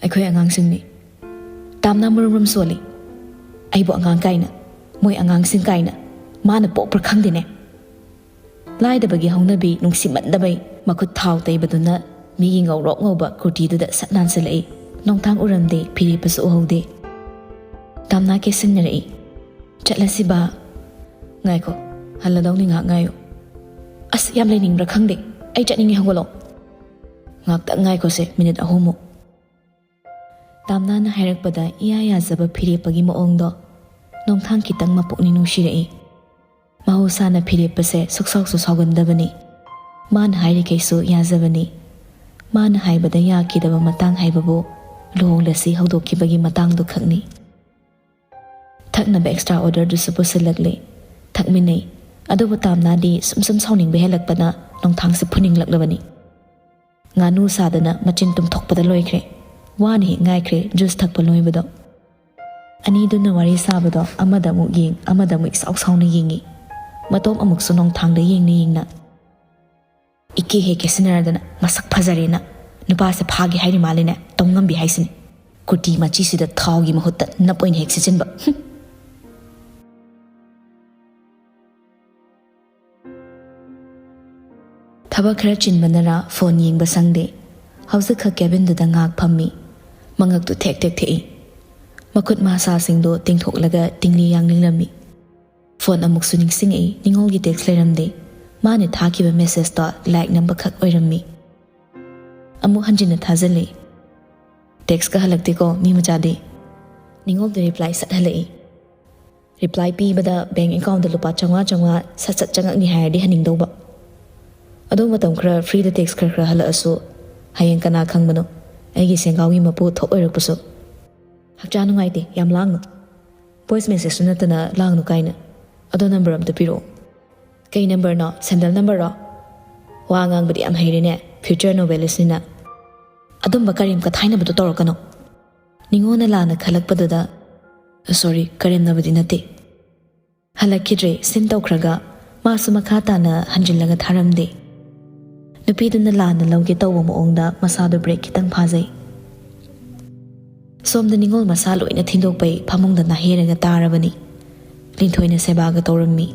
"ꯑꯩꯈꯣꯏ ꯑꯉꯥꯡꯁꯤꯡꯅꯤ꯫" ꯇꯥꯝꯅꯥ ꯃꯔꯨꯝ ꯃꯔꯨꯝ ꯁꯣꯜꯂꯤ꯫ "ꯑꯩꯕꯨ ꯑꯉꯥꯡ ꯀꯥꯏꯅ, ꯃꯣꯏ ꯑꯉꯥꯡꯁꯤꯡ ꯀꯥꯏꯅ꯫ ꯃꯥꯅ ꯄꯣꯛꯄ꯭ꯔꯥ ꯈꯪꯗꯦꯅꯦ꯫" ꯂꯥꯏꯗꯕꯒꯤ ꯍꯧꯅꯕꯤ ꯅꯨꯡꯁꯤꯃꯟꯗꯕꯩ ꯃꯈꯨꯠ ꯊꯥꯎ ꯇꯩꯕꯗꯨꯅ ꯃꯤꯒꯤ ꯉꯧꯔꯣꯛ ꯉꯧꯕ ꯀꯨꯔꯇꯤꯗꯨꯗ ꯁꯠ ꯅꯥꯟꯁꯤꯜꯂꯛꯏ꯫ ꯅꯣꯡꯊꯥꯡ ꯎꯔꯝꯗꯦ, ꯐꯤꯔꯦꯞꯄꯁꯨ ꯎꯍꯧꯗꯦ꯫ ꯇꯥꯝꯅꯥ ꯀꯦꯁꯤꯟꯅꯔꯛꯏ꯫ "ꯆꯠꯂꯁꯤ ꯕꯥ꯫" "ꯉꯥꯏꯈꯣ, ꯍꯜꯂꯗꯧꯅꯤ, ꯉꯥꯏꯍꯥꯛ ꯉꯥꯏꯌꯨ꯫" "ꯑꯁ, ꯌꯥꯝ ꯂꯩꯅꯤꯡꯕ꯭ꯔꯥ ꯈꯪꯗꯦ꯫ ꯑꯩ ꯆꯠꯅꯤꯡꯉꯦ, ꯍꯧꯒꯠꯂꯣ꯫" "ꯉꯥꯛꯇꯪ ꯉꯥꯏꯈꯣꯁꯦ, ꯃꯤꯅꯤꯠ ꯑꯍꯨꯝꯃꯨꯛ꯫" ꯇꯥꯝꯅꯥꯅ ꯍꯥꯏꯔꯛꯄꯗ ꯏꯌꯥ ꯌꯥꯖꯕ ꯐꯤꯔꯦꯞꯄꯒꯤ ꯃꯑꯣꯡꯗꯣ ꯅꯣꯡꯊꯥꯡ ꯈꯤꯇꯪ ꯃꯄꯨꯛꯅꯤꯡ ꯅꯨꯡꯁꯤꯔꯛꯏ꯫ ꯃꯍꯧꯁꯥꯅ ꯐꯤꯔꯦꯞꯄꯁꯦ ꯁꯨꯛꯁꯥꯎꯁꯨ ꯁꯥꯎꯒꯟꯗꯕꯅꯤ꯫ ꯃꯥꯅ ꯍꯥꯏꯔꯤꯈꯩꯁꯨ ꯌꯥꯖꯕꯅꯤ꯫ ꯃꯥꯅ ꯍꯥꯏꯕꯗ ꯌꯥꯈꯤꯗꯕ ꯃꯇꯥꯡ ꯍꯥꯏꯕꯕꯨ ꯂꯨꯍꯣꯡꯂꯁꯤ ꯍꯧꯗꯣꯛꯈꯤꯕꯒꯤ ꯃꯇꯥꯡꯗꯨ ꯈꯛꯅꯤ꯫ ꯊꯛꯅꯕ extra orderꯗꯨꯁꯨ ꯄꯨꯁꯤꯜꯂꯛꯂꯦ꯫ ꯊꯛꯃꯤꯟꯅꯩ꯫ ꯑꯗꯨꯕꯨ ꯇꯥꯝꯅꯥꯗꯤ ꯁꯨꯝ ꯁꯨꯝ ꯁꯥꯎꯅꯤꯡꯕ ꯍꯦꯜꯂꯛꯄꯅ ꯅꯣꯡꯊꯥꯡꯁꯦ ꯐꯨꯅꯤꯡꯂꯛꯂꯕꯅꯤ꯫ ꯉꯥꯅꯨ ꯁꯥꯗꯅ ꯃꯆꯤꯟ ꯇꯨꯝꯊꯣꯛꯄꯗ ꯂꯣꯏꯈ꯭ꯔꯦ꯫ ꯋꯥꯅ ꯍꯦꯛ ꯉꯥꯏꯈ꯭ꯔꯦ ꯖꯨꯁ ꯊꯛꯄ ꯂꯣꯏꯕꯗꯣ꯫ ꯑꯅꯤꯗꯨꯅ ꯋꯥꯔꯤ ꯁꯥꯕꯗꯣ ꯑꯃꯗ ꯑꯃꯨꯛ ꯌꯦꯡ, ꯑꯃꯗ ꯑꯃꯨꯛ ꯏꯁꯥꯎ ꯁꯥꯎꯅ ꯌꯦꯡꯉꯤ꯫ ꯃꯇꯣꯝ ꯑꯃꯨꯛꯁꯨ ꯅꯣꯡꯊꯥꯡꯗ ꯌꯦꯡꯅ ꯌꯦꯡꯅ, "ꯏꯀꯦ ꯍꯦꯛ ꯀꯦꯁꯤꯟꯅꯔꯗꯅ ꯃꯁꯛ ꯐꯖꯔꯦꯅ ꯅꯨꯄꯥꯁꯦ ꯐꯥꯒꯦ ꯍꯥꯏꯔꯤ ꯃꯥꯜꯂꯦꯅꯦ, ꯇꯧ ꯉꯝꯕꯤ ꯍꯥꯏꯁꯤꯅꯦ꯫ ꯀꯨꯔꯇꯤ ꯃꯆꯤꯁꯤꯗ ꯊꯥꯎꯒꯤ ꯃꯍꯨꯠꯇ ꯅꯞ ꯑꯣꯏꯅ ꯍꯦꯛ ꯁꯤꯠꯆꯤꯟꯕ꯫ ꯍꯨꯝ!" ꯊꯕꯛ ꯈꯔ ꯆꯤꯟꯕꯅꯔꯥ ꯐꯣꯟ ꯌꯦꯡꯕ ꯁꯪꯗꯦ꯫ ꯍꯧꯖꯤꯛꯈꯛ ꯀꯦꯕꯤꯟꯗꯨꯗ ꯉꯥꯏꯍꯥꯛ ꯐꯝꯃꯤ꯫ ꯃꯉꯛꯇꯨ ꯊꯦꯛ ꯊꯦꯛ ꯊꯦꯛꯏ꯫ ꯃꯈꯨꯠ ꯃꯁꯥꯁꯤꯡꯗꯣ ꯇꯤꯡꯊꯣꯛꯂꯒ ꯇꯤꯡꯂꯤ ꯌꯥꯡꯂꯤꯡꯂꯝꯃꯤ꯫ ꯐꯣꯟ ꯑꯃꯨꯛꯁꯨ ꯅꯤꯡꯁꯤꯡꯉꯛꯏ, ꯅꯤꯉꯣꯜꯒꯤ ꯇꯦꯛꯁ ꯂꯩꯔꯝꯗꯦ꯫ ꯃꯥꯅ ꯊꯥꯈꯤꯕ ꯃꯦꯁꯦꯖꯇꯣ ꯂꯥꯏꯛ ꯅꯝꯕꯈꯛ ꯑꯣꯏꯔꯝꯃꯤ꯫ ꯑꯃꯨꯛ ꯍꯟꯖꯤꯟꯅ ꯊꯥꯖꯤꯜꯂꯤ꯫ ꯇꯦꯛꯁꯀ ꯍꯜꯂꯛꯇꯦꯀꯣ ꯃꯤ ꯃꯆꯥꯗꯤ꯫ ꯅꯤꯉꯣꯜꯗ ꯔꯤꯄ꯭ꯂꯥꯏ ꯁꯠ ꯍꯜꯂꯛꯏ꯫ ꯔꯤꯄ꯭ꯂꯥꯏ ꯄꯤꯕꯗ ꯕꯦꯡ ꯑꯦꯀꯥꯎꯟꯗ ꯂꯨꯄꯥ ꯆꯥꯝꯃꯉꯥ ꯆꯥꯝꯃꯉꯥ ꯁꯠ ꯁꯠ ꯆꯪꯉꯛꯅꯤ ꯍꯥꯏꯔꯗꯤ ꯍꯟꯅꯤꯡꯗꯧꯕ꯫ ꯑꯗꯣ ꯃꯇꯝ ꯈꯔ ꯐ꯭ꯔꯤꯗ ꯇꯦꯛꯁ ꯈꯔ ꯈꯔ ꯍꯜꯂꯛꯑꯁꯨ, ꯍꯌꯦꯡ ꯀꯅꯥ ꯈꯪꯕꯅꯣ, ꯑꯩꯒꯤ ꯁꯦꯡꯒꯥꯎꯒꯤ ꯃꯄꯨ ꯊꯣꯛ ꯑꯣꯏꯔꯛꯄꯁꯨ꯫ ꯍꯛꯆꯥꯡ ꯅꯨꯡꯉꯥꯏꯇꯦ, ꯌꯥꯝ ꯂꯥꯡꯅꯨ꯫ ꯚꯣꯏꯁ ꯃꯦꯁꯦꯖꯁꯨ ꯅꯠꯇꯅ ꯂꯥꯡꯅꯨ ꯀꯥꯏꯅ꯫ ꯑꯗꯣ ꯅꯝꯕꯔ ꯑꯝꯇ ꯄꯤꯔꯛꯑꯣ꯫ "ꯀꯩ ꯅꯝꯕꯔꯅꯣ? ꯁꯦꯟꯗꯜ ꯅꯝꯕꯔꯔꯣ? ꯋꯥ ꯉꯥꯡꯕꯗꯤ ꯌꯥꯝ ꯍꯩꯔꯦꯅꯦ, ꯐ꯭ꯌꯨꯆꯔ ꯅꯣꯕꯦꯂꯤꯁꯅꯤꯅ꯫ ꯑꯗꯨꯝꯕ ꯀꯔꯦꯝ ꯀꯊꯥꯏꯅꯕꯗꯣ ꯇꯧꯔꯛꯀꯅꯣ꯫" ꯅꯤꯉꯣꯜꯅ ꯂꯥꯟꯅ ꯈꯜꯂꯛꯄꯗꯨꯗ, "ꯁꯣꯔꯤ, ꯀꯔꯦꯝꯅꯕꯗꯤ ꯅꯠꯇꯦ꯫" ꯍꯜꯂꯛꯈꯤꯗ꯭ꯔꯦ, ꯁꯤꯟ ꯇꯧꯈ꯭ꯔꯒ ꯃꯥꯁꯨ ꯃꯈꯥ ꯇꯥꯅ ꯍꯟꯖꯤꯜꯂꯒ ꯊꯥꯔꯝꯗꯦ꯫ ꯅꯨꯄꯤꯗꯨꯅ ꯂꯥꯟꯅ ꯂꯧꯒꯦ ꯇꯧꯕ ꯃꯑꯣꯡꯗ ꯃꯁꯥꯗꯨ ꯕ꯭ꯔꯦꯛ ꯈꯤꯇꯪ ꯐꯥꯖꯩ꯫ ꯁꯣꯝꯗ ꯅꯤꯉꯣꯜ ꯃꯁꯥ ꯂꯣꯏꯅ ꯊꯤꯟꯗꯣꯛꯄꯩ ꯐꯃꯨꯡꯗ ꯅꯥꯍꯦꯔꯒ ꯇꯥꯔꯕꯅꯤ꯫ ꯂꯤꯟꯊꯣꯏꯅ ꯁꯦꯕꯥꯒ ꯇꯧꯔꯝꯃꯤ꯫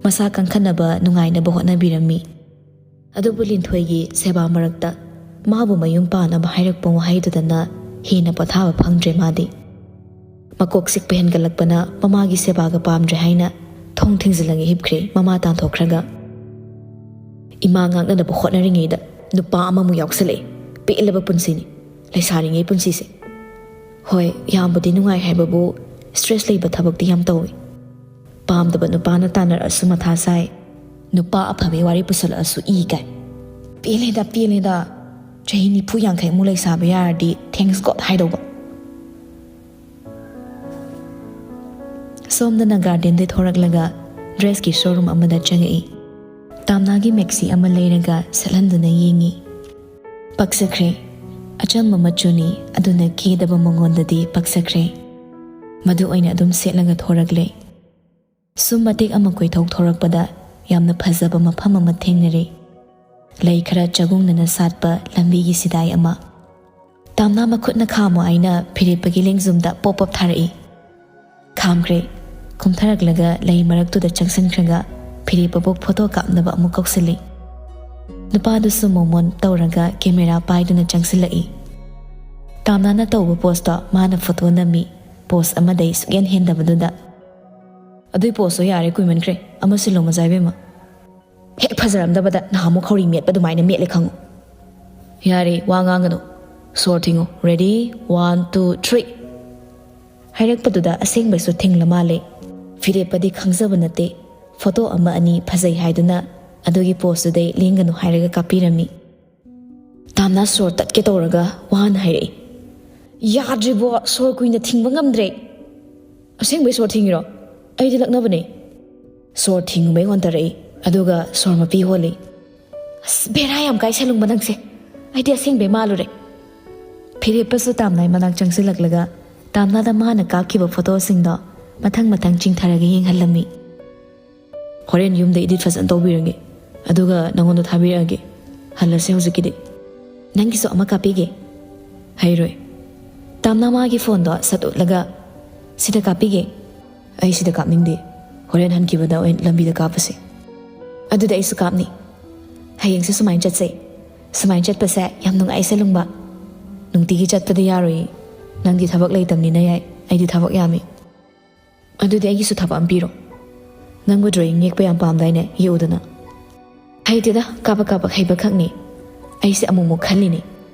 ꯃꯁꯥ ꯀꯟꯈꯠꯅꯕ ꯅꯨꯡꯉꯥꯏꯅꯕ ꯍꯣꯠꯅꯕꯤꯔꯝꯃꯤ꯫ ꯑꯗꯨꯕꯨ ꯂꯤꯟꯊꯣꯏꯒꯤ ꯁꯦꯕꯥ ꯃꯔꯛꯇ ꯃꯥꯕꯨ ꯃꯌꯨꯝ ꯄꯥꯟꯅꯕ ꯍꯥꯏꯔꯛꯄ ꯋꯥꯍꯩꯗꯨꯗꯅ ꯍꯦꯟꯅ ꯄꯣꯊꯥꯕ ꯐꯪꯗ꯭ꯔꯦ ꯃꯥꯗꯤ꯫ ꯃꯀꯣꯛ ꯆꯤꯛꯄ ꯍꯦꯟꯒꯠꯂꯛꯄꯅ ꯃꯃꯥꯒꯤ ꯁꯦꯕꯥꯒ ꯄꯥꯝꯗ꯭ꯔꯦ ꯍꯥꯏꯅ ꯊꯣꯡ ꯊꯤꯡꯖꯤꯜꯂꯒ ꯍꯤꯞꯈ꯭ꯔꯦ ꯃꯃꯥ ꯇꯥꯟꯊꯣꯛꯈ꯭ꯔꯒ꯫ ꯏꯃꯥ ꯉꯥꯛꯅꯅꯕ ꯍꯣꯠꯅꯔꯤꯉꯩꯗ ꯅꯨꯄꯥ ꯑꯃꯃꯨꯛ ꯌꯥꯎꯁꯜꯂꯛꯑꯦ꯫ ꯄꯦꯜꯂꯕ ꯄꯨꯟꯁꯤꯅꯤ ꯂꯩꯁꯥꯔꯤꯉꯩ ꯄꯨꯟꯁꯤꯁꯦ꯫ ꯍꯣꯏ, ꯌꯥꯝꯕꯨꯗꯤ ꯅꯨꯡꯉꯥꯏ ꯍꯥꯏꯕꯕꯨ ꯁ꯭ꯇ꯭ꯔꯦꯁ ꯂꯩꯕ ꯊꯕꯛꯇꯤ ꯌꯥꯝ ꯇꯧꯏ꯫ ꯄꯥꯝꯗꯕ ꯅꯨꯄꯥꯅ ꯇꯥꯟꯅꯔꯛꯑꯁꯨ ꯃꯊꯥ ꯁꯥꯏ꯫ ꯅꯨꯄꯥ ꯑꯐꯕꯩ ꯋꯥꯔꯤ ꯄꯨꯁꯜꯂꯛꯑꯁꯨ ꯏ ꯀꯥꯏ꯫ ꯄꯦꯜꯂꯦꯗ, ꯄꯦꯜꯂꯦꯗ꯫ ꯆꯍꯤ ꯅꯤꯐꯨ ꯌꯥꯡꯈꯩꯃꯨꯛ ꯂꯩꯁꯥꯕ ꯌꯥꯔꯗꯤ thanks God ꯍꯥꯏꯗꯧꯕ꯫ ꯁꯣꯝꯗꯅ ꯒꯥꯔꯗꯦꯟꯗꯩ ꯊꯣꯔꯛꯂꯒ ꯗ꯭ꯔꯦꯁꯀꯤ ꯁꯣꯔꯨꯝ ꯑꯃꯗ ꯆꯪꯉꯛꯏ꯫ ꯇꯥꯝꯅꯥꯒꯤ ꯃꯦꯛꯁꯤ ꯑꯃ ꯂꯩꯔꯒ ꯁꯦꯠꯍꯟꯗꯨꯅ ꯌꯦꯡꯉꯤ꯫ ꯄꯛꯆꯈ꯭ꯔꯦ꯫ ꯑꯆꯝꯕ ꯃꯆꯨꯅꯤ, ꯑꯗꯨꯅ ꯀꯦꯗꯕ ꯃꯉꯣꯟꯗꯗꯤ ꯄꯛꯆꯈ꯭ꯔꯦ꯫ ꯃꯗꯨ ꯑꯣꯏꯅ ꯑꯗꯨꯝ ꯁꯦꯠꯂꯒ ꯊꯣꯔꯛꯂꯦ꯫ ꯁꯨꯝ ꯃꯇꯦꯛ ꯑꯃ ꯀꯣꯏꯊꯣꯛ ꯊꯣꯔꯛꯄꯗ ꯌꯥꯝꯅ ꯐꯖꯕ ꯃꯐꯝ ꯑꯃ ꯊꯦꯡꯅꯔꯦ꯫ ꯂꯩ ꯈꯔ ꯆꯒꯨꯡꯅꯅ ꯁꯥꯠꯄ ꯂꯝꯕꯤꯒꯤ ꯁꯤꯗꯥꯏ ꯑꯃ꯫ ꯇꯥꯝꯅꯥ ꯃꯈꯨꯠꯅ ꯈꯥꯝꯃꯣ ꯍꯥꯏꯅ ꯐꯤꯔꯦꯞꯄꯒꯤ ꯂꯦꯡꯖꯨꯝꯗ ꯄꯣꯞ ꯄꯣꯞ ꯊꯥꯔꯛꯏ꯫ ꯈꯥꯝꯈ꯭ꯔꯦ꯫ ꯀꯨꯝꯊꯔꯛꯂꯒ ꯂꯩ ꯃꯔꯛꯇꯨꯗ ꯆꯪꯁꯤꯟꯈ꯭ꯔꯒ ꯐꯤꯔꯦꯞꯄꯕꯨ ꯐꯣꯇꯣ ꯀꯥꯞꯅꯕ ꯑꯃꯨꯛ ꯀꯧꯁꯤꯜꯂꯤ꯫ ꯅꯨꯄꯥꯗꯨꯁꯨ ꯃꯣꯃꯣꯟ ꯇꯧꯔꯒ ꯀꯦꯃꯦꯔꯥ ꯄꯥꯏꯗꯨꯅ ꯆꯪꯁꯤꯜꯂꯛꯏ꯫ ꯇꯥꯝꯅꯥꯅ ꯇꯧꯕ ꯄꯣꯁꯇꯣ ꯃꯥꯅ ꯐꯣꯇꯣ ꯅꯝꯃꯤ꯫ ꯄꯣꯁ ꯑꯃꯗꯩ ꯁꯨꯛꯍꯦꯟ ꯍꯦꯟꯗꯕꯗꯨꯗ꯫ "ꯑꯗꯨꯏ ꯄꯣꯁꯇꯣ ꯌꯥꯔꯦ, ꯀꯨꯏꯃꯟꯈ꯭ꯔꯦ, ꯑꯃ ꯁꯤꯜꯂꯣ ꯃꯖꯥ ꯏꯕꯦꯝꯃ꯫ ꯍꯦꯛ ꯐꯖꯔꯝꯗꯕꯗ ꯅꯍꯥꯟꯃꯨꯛ ꯈꯧꯔꯤ ꯃꯦꯠꯄ ꯑꯗꯨꯃꯥꯏꯅ ꯃꯦꯠꯂꯦ ꯈꯪꯉꯨ꯫ ꯌꯥꯔꯦ, ꯋꯥ ꯉꯥꯡꯒꯅꯨ, ꯁꯣꯔ ꯊꯤꯡꯉꯨ꯫ Ready, one, two, three." ꯍꯥꯏꯔꯛꯄꯗꯨꯗ ꯑꯁꯦꯡꯕꯩꯁꯨ ꯊꯤꯡꯂ ꯃꯥꯜꯂꯦ꯫ ꯐꯤꯔꯦꯞꯄꯗꯤ ꯈꯪꯖꯕ ꯅꯠꯇꯦ꯫ ꯐꯣꯇꯣ ꯑꯃ ꯑꯅꯤ ꯐꯖꯩ ꯍꯥꯏꯗꯨꯅ ꯑꯗꯨꯒꯤ ꯄꯣꯁꯇꯨꯗꯩ ꯂꯦꯡꯒꯅꯨ ꯍꯥꯏꯔꯒ ꯀꯥꯞꯄꯤꯔꯝꯃꯤ꯫ ꯇꯥꯝꯅꯥ ꯁꯣꯔ ꯇꯠꯀꯦ ꯇꯧꯔꯒ ꯋꯥꯅ ꯍꯥꯏꯔꯛꯏ꯫ "ꯌꯥꯗ꯭ꯔꯤꯕꯣ, ꯁꯣꯔ ꯀꯨꯏꯅ ꯊꯤꯡꯕ ꯉꯝꯗ꯭ꯔꯦ꯫ ꯑꯁꯦꯡꯕꯩ ꯁꯣꯔ ꯊꯤꯡꯉꯤꯔꯣ? ꯑꯩꯗꯤ ꯂꯛꯅꯕꯅꯦ꯫" ꯁꯣꯔ ꯊꯤꯡꯉꯨꯕꯩ ꯑꯣꯟꯊꯔꯛꯏ, ꯑꯗꯨꯒ ꯁꯣꯔ ꯃꯄꯤ ꯍꯣꯜꯂꯤ꯫ "ꯑꯁ, ꯕꯦꯔꯥ ꯌꯥꯝ ꯀꯥꯏ ꯁꯦꯂꯨꯡꯕ ꯅꯪꯁꯦ꯫ ꯑꯩꯗꯤ ꯑꯁꯦꯡꯕꯩ ꯃꯥꯜꯂꯨꯔꯦ꯫" ꯐꯤꯔꯦꯞꯄꯁꯨ ꯇꯥꯝꯅꯥꯏ ꯃꯅꯥꯛ ꯆꯪꯁꯤꯜꯂꯛꯂꯒ ꯇꯥꯝꯅꯥꯗ ꯃꯥꯅ ꯀꯥꯞꯈꯤꯕ ꯐꯣꯇꯣꯁꯤꯡꯗꯣ ꯃꯊꯪ ꯃꯊꯪ ꯆꯤꯡꯊꯔꯒ ꯌꯦꯡꯍꯜꯂꯝꯃꯤ꯫ "ꯍꯣꯔꯦꯟ ꯌꯨꯝꯗ ꯏꯗꯤꯠ ꯐꯖꯅ ꯇꯧꯕꯤꯔꯒꯦ, ꯑꯗꯨꯒ ꯅꯪꯉꯣꯟꯗ ꯊꯥꯕꯤꯔꯛꯑꯒꯦ꯫ ꯍꯜꯂꯁꯦ ꯍꯧꯖꯤꯛꯀꯤꯗꯤ꯫" "ꯅꯪꯒꯤꯁꯨ ꯑꯃ ꯀꯥꯞꯄꯤꯒꯦ꯫" "ꯍꯩꯔꯣꯏ꯫" ꯇꯥꯝꯅꯥ ꯃꯥꯒꯤ ꯐꯣꯟꯗꯣ ꯁꯠ ꯎꯠꯂꯒ, "ꯁꯤꯗ ꯀꯥꯞꯄꯤꯒꯦ꯫" "ꯑꯩ ꯁꯤꯗ ꯀꯥꯞꯅꯤꯡꯗꯦ, ꯍꯣꯔꯦꯟ ꯍꯟꯈꯤꯕꯗ ꯑꯣꯏꯅ ꯂꯝꯕꯤꯗ ꯀꯥꯞꯄꯁꯦ꯫" "ꯑꯗꯨꯗꯤ ꯑꯩꯁꯨ ꯀꯥꯞꯅꯤ꯫" "ꯍꯌꯦꯡꯁꯦ ꯁꯨꯃꯥꯏꯅ ꯆꯠꯁꯦ꯫ ꯁꯨꯃꯥꯏꯅ ꯆꯠꯄꯁꯦ ꯌꯥꯝ ꯅꯨꯡꯉꯥꯏ ꯁꯦꯂꯨꯡꯕ꯫" "ꯅꯨꯡꯇꯤꯒꯤ ꯆꯠꯄꯗꯤ ꯌꯥꯔꯣꯏꯌꯦ꯫ ꯅꯪꯗꯤ ꯊꯕꯛ ꯂꯩꯇꯕꯅꯤꯅ ꯌꯥꯏ, ꯑꯩꯗꯤ ꯊꯕꯛ ꯌꯥꯝꯃꯤ꯫" "ꯑꯗꯨꯗꯤ ꯑꯩꯒꯤꯁꯨ ꯊꯕꯛ ꯑꯃ ꯄꯤꯔꯣ꯫ ꯅꯪꯕꯨ ꯗ꯭ꯔꯣꯌꯤꯡ ꯌꯦꯛꯄ ꯌꯥꯝ ꯄꯥꯝꯗꯥꯏꯅꯦ, ꯌꯦꯛꯎꯗꯅ꯫" "ꯍꯩꯇꯦꯗ, ꯀꯥꯕꯛ ꯀꯥꯕꯛ ꯍꯩꯕ ꯈꯛꯅꯤ꯫ ꯑꯩꯁꯦ ꯑꯃꯨꯛꯃꯨꯛ ꯈꯜꯂꯤꯅꯦ,